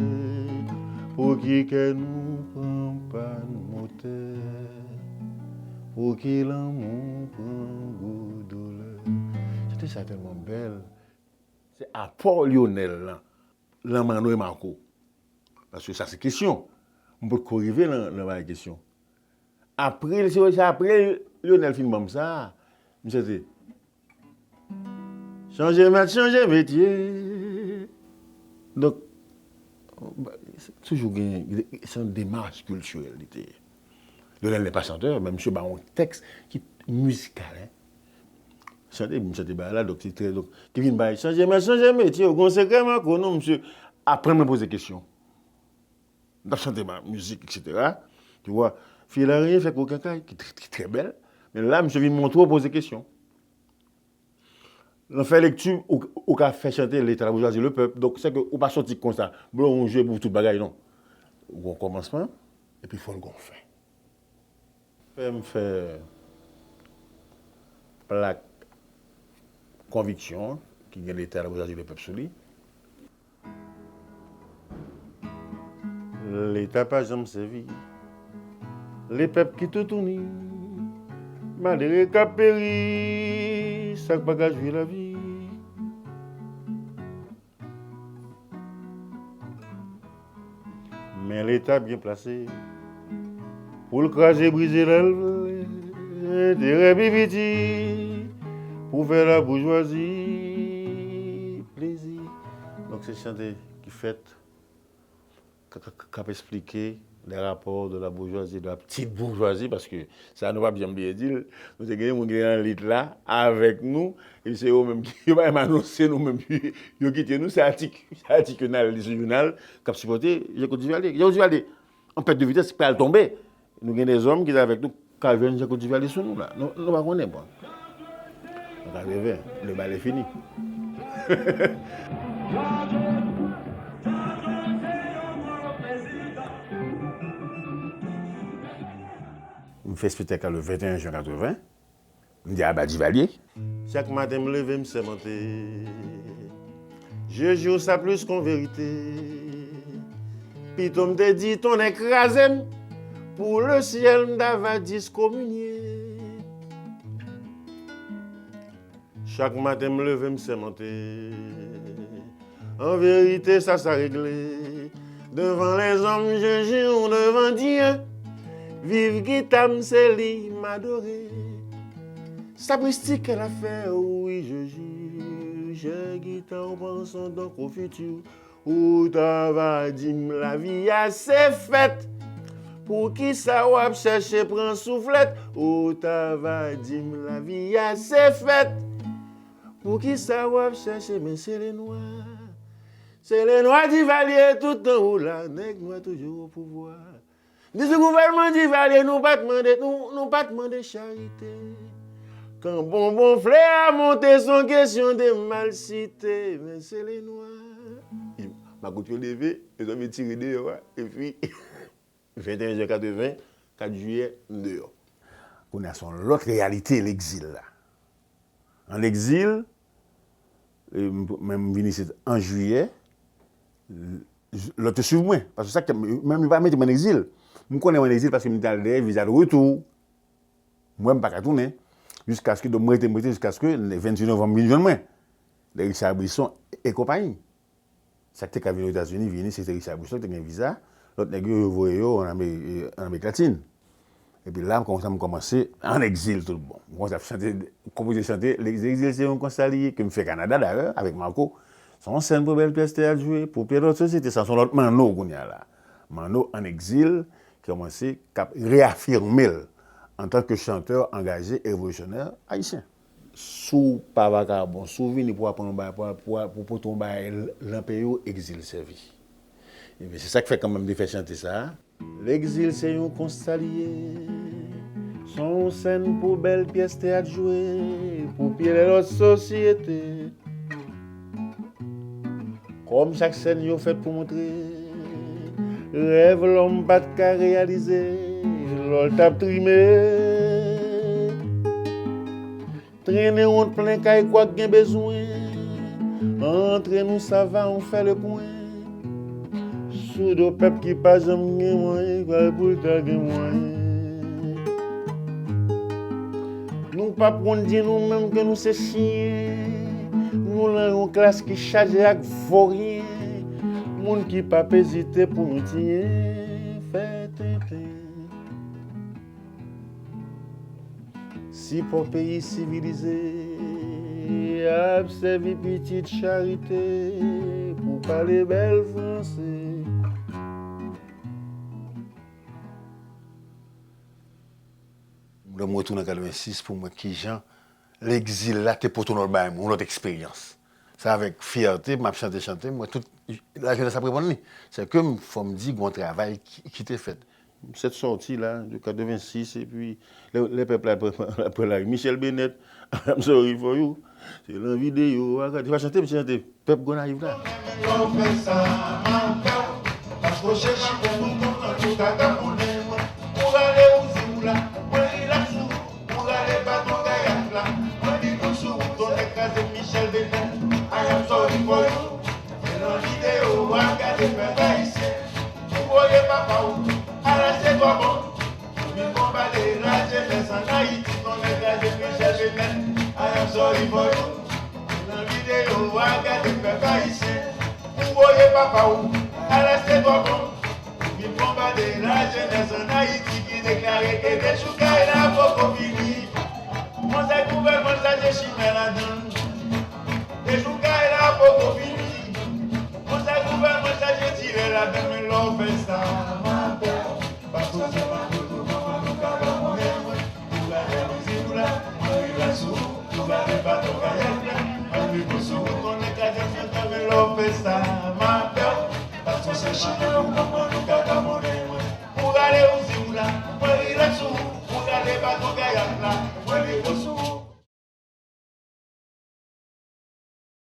pouki kè nou pran pàn motè, pouki lanmou pran gwo doulè. Chante sa tèlman bèl. Se apò Lionel lan, lan Manno e Marco. Paske sa se kesyon. M potko rive lan, lan bagay kesyon. Apre, se, se apre Lionel fin ban m sa, misye te chanje mèt, chanje metye. Donk, toujou gen, se yon demach kiltirèl li te ye. Lionel n'est pas chanteur, men misye ba yon tèks ki mizikal, hein. Chante, m chante bagay la, donk, se trè, donk, ki vin bay, chanje mèt, chanje metye, ou gon sekrè, man, konnen, misye aprann mwen poze kesyon. M t ap chante ma mizik, etsetera. Tu vois, Fil Areye fè koken kay, ki, ki, ki trè bèl. Men la, misye vin montre w poze kesyon. Nan fè lekti, ou, ou ka fè chante Leta, la boujwazi, le pèp. Donk, se ke ou pa sòti konsa, bon, ou jwe pou tout bagay, non. Ou gon kòmansman, epi fò l gon fen. Fè m fè plak konviksyon ki gen Leta, la boujwazi, le pèp sou li. Leta pa janm sèvi. Lepèp ki toutouni. Malere k ap peri, sa k pa ka jwi lavi. Men Leta byen plase pou l kraze, brize lè l vle. Enterè pi piti. Fè laboujwazi plezi. Donk, se chante ki fèt, k, k, k ap eksplike les rapports de la bourgeoisie, de la petite bourgeoisie, paske sa, nou p ap janm bliye di l, nou te gen moun ki te nan lit la avèk nou, e se yo menm ki, yo pa menm anonse nou menm, yo kite nou, se atik, se atik yo nan lis jounal, k ap sipòte Jean Claude Duvalier. Jean Claude Duvalier, an pèt de vitès, pral tonbe. Nou gen de zòm ki te avèk nou, k al jwenn Jean Claude Duvalier sou nou la. Nou, nou pa konnen, bon. Nou ka reve, le bal est fini. M fè espektak la le venteyen jen katreven. M di aba Duvalier. Chak maten m leve, m sèmante. Je jure ça plus qu'en vérité. Pito m te di tonnè kraze m. Pou le syèl m ta va diskominye. Chak maten m leve, m sèmante. An verite, sa, sa regle. Devan lèzòm, je jure devan Dye. Viv gita m, se li m adore. Sa mistik ke l ap fè, wi, je jure. Jè gita w pran son donk o fiti. Ou ta va di m lavi a se fèt. Poukisa w ap chèche pran souflèt? Ou ta va di m lavi a se fèt. Poukisa w ap chèche men se le nwa? Se le nwa Divalye tout tan ou la, nèg nwa toujou o pouvwa. Di sou gouvènman Divalye nou pa t mande, nou, nou pa t mande charite. Kan bonbon flè a monte, se yon kesyon de malsite, men se le nwa. Makout yo leve, yo t ap tire deyò a, epi venteyen jen katreven, kat jiyè, m deyò. Kounye a se yon lòt reyalite legzil la. An egzil, e, m, men m vin isit an jiyè, l, lòt yo swiv mwen. Paske sa k te, menm yo pa mete m an egzil. M konnen m an egzil paske m te al dèyè viza de retou. Mwen, m pa ka tounen. Jiskaske, donk, m rete, m rete jiskaske venntuit novanm vin jwenn mwen. Richard Brisson e konpayi. Sa k te ka vin Ozetazini, vini, se te Richard Brisson ki te gen viza. Lòt nèg yo, yo voye yo ann Ame-, ann Amerik Latin. Epi la, m kòmanse, m kòmanse ann egzil tout bon. M kòmanse ap chante, konpoze chante, Egzil se yon konsta li ye, ke m fè Kanada dayè, avèk Marco. Se yon sèn pou bèl pyès teyat jwe, pou pyès lòt sosyete, sa se yon lòt Manno kounye a la. Manno ann egzil, ki kòmanse, k ap reyafime l antanke chantè angaje e revolisyonè ayisyen. Si w pa vakabon, si w vini pou aprann yon bagay, pou, pou, pou pote yon bagay nan peyi w, egzil sèvi. Ebyen, se sa k fè kanmenm m te fè chante sa a. Legzil se yon konsta li ye. Se yon sèn pou bèl pyès teyat jwe, pou pyès lòt sosyete. Kòm chak sèn yo fèt pou montre, rèv lòm pa t ka reyalize, lò l t ap trime. Trennen wont plen kay kwak gen bezwen. Antre nou sava, on fè le pwen. Sou do pèp ki pa janm gen mwayen, kay pou l ta gen mwayen. Nou p ap wont di nou menm ke nou se chyen. Nou lan yon klas ki chaje ak voryen. Moun ki p ap ezite pou nou tiyen, fè tenten. Sipò peyi sivilize ap sèvi pitit charite pou pale bèl franse. Lè m retounen an katrevensis pou m wè kijan legzil la te pote yon lòt bagay, yon lòt eksperyans. Se avèk fyète m ap chante, chante, m wè tout lajenès ap reponn li. Se ke m, fò m di, gen yon travay ki, ki te fèt. M sèt sòti la, de katrevensis, epi lè, lè pèp la pran, pran lari. Michel Bennett, I'm sorry for you. Se lan videyo a, gade, se pa chante, misye chante, pèp Gonayiv la. Lè w fè sa, m ap fè w. Paske w chèche pou nou kontan, tout ata konnen mwen. Ou rale ou di ou la, mwen rilaks ou. Ou rale baton gayat la, mwen di nou sou wout, tonnè kraze Michel Bennett. I am sorry for you. Se nan videyo w ap gade pèp ayisyen. Ou voye papa w al achte dwa bon. Ou vin bonbade lajenès ann Ayiti, tonnè kraze Michel Bennett. I am sorry for you. Se nan videyo w ap gade pèp ayisyen. Ou voye papa w al achte dwa bon. Ou vin bonbade lajenès ann Ayiti ki deklare ke dechoukay la poko fini. Manzè gouvènman chaje chimè ladan l. E jou kay la poko fini. Manzè gouvènman chaje tirè ladan l, men lè w fè sa, m ap pè w. Paske w se pa foto manman nou ka ba mwen. Ou gade mwen se ou la, mwen rive sou ou. Ou gade baton kayèt la, mwen rive sou ou. Konnen kazèk nan tanmen lè w fè sa, m ap pè w. Paske w se chimè ou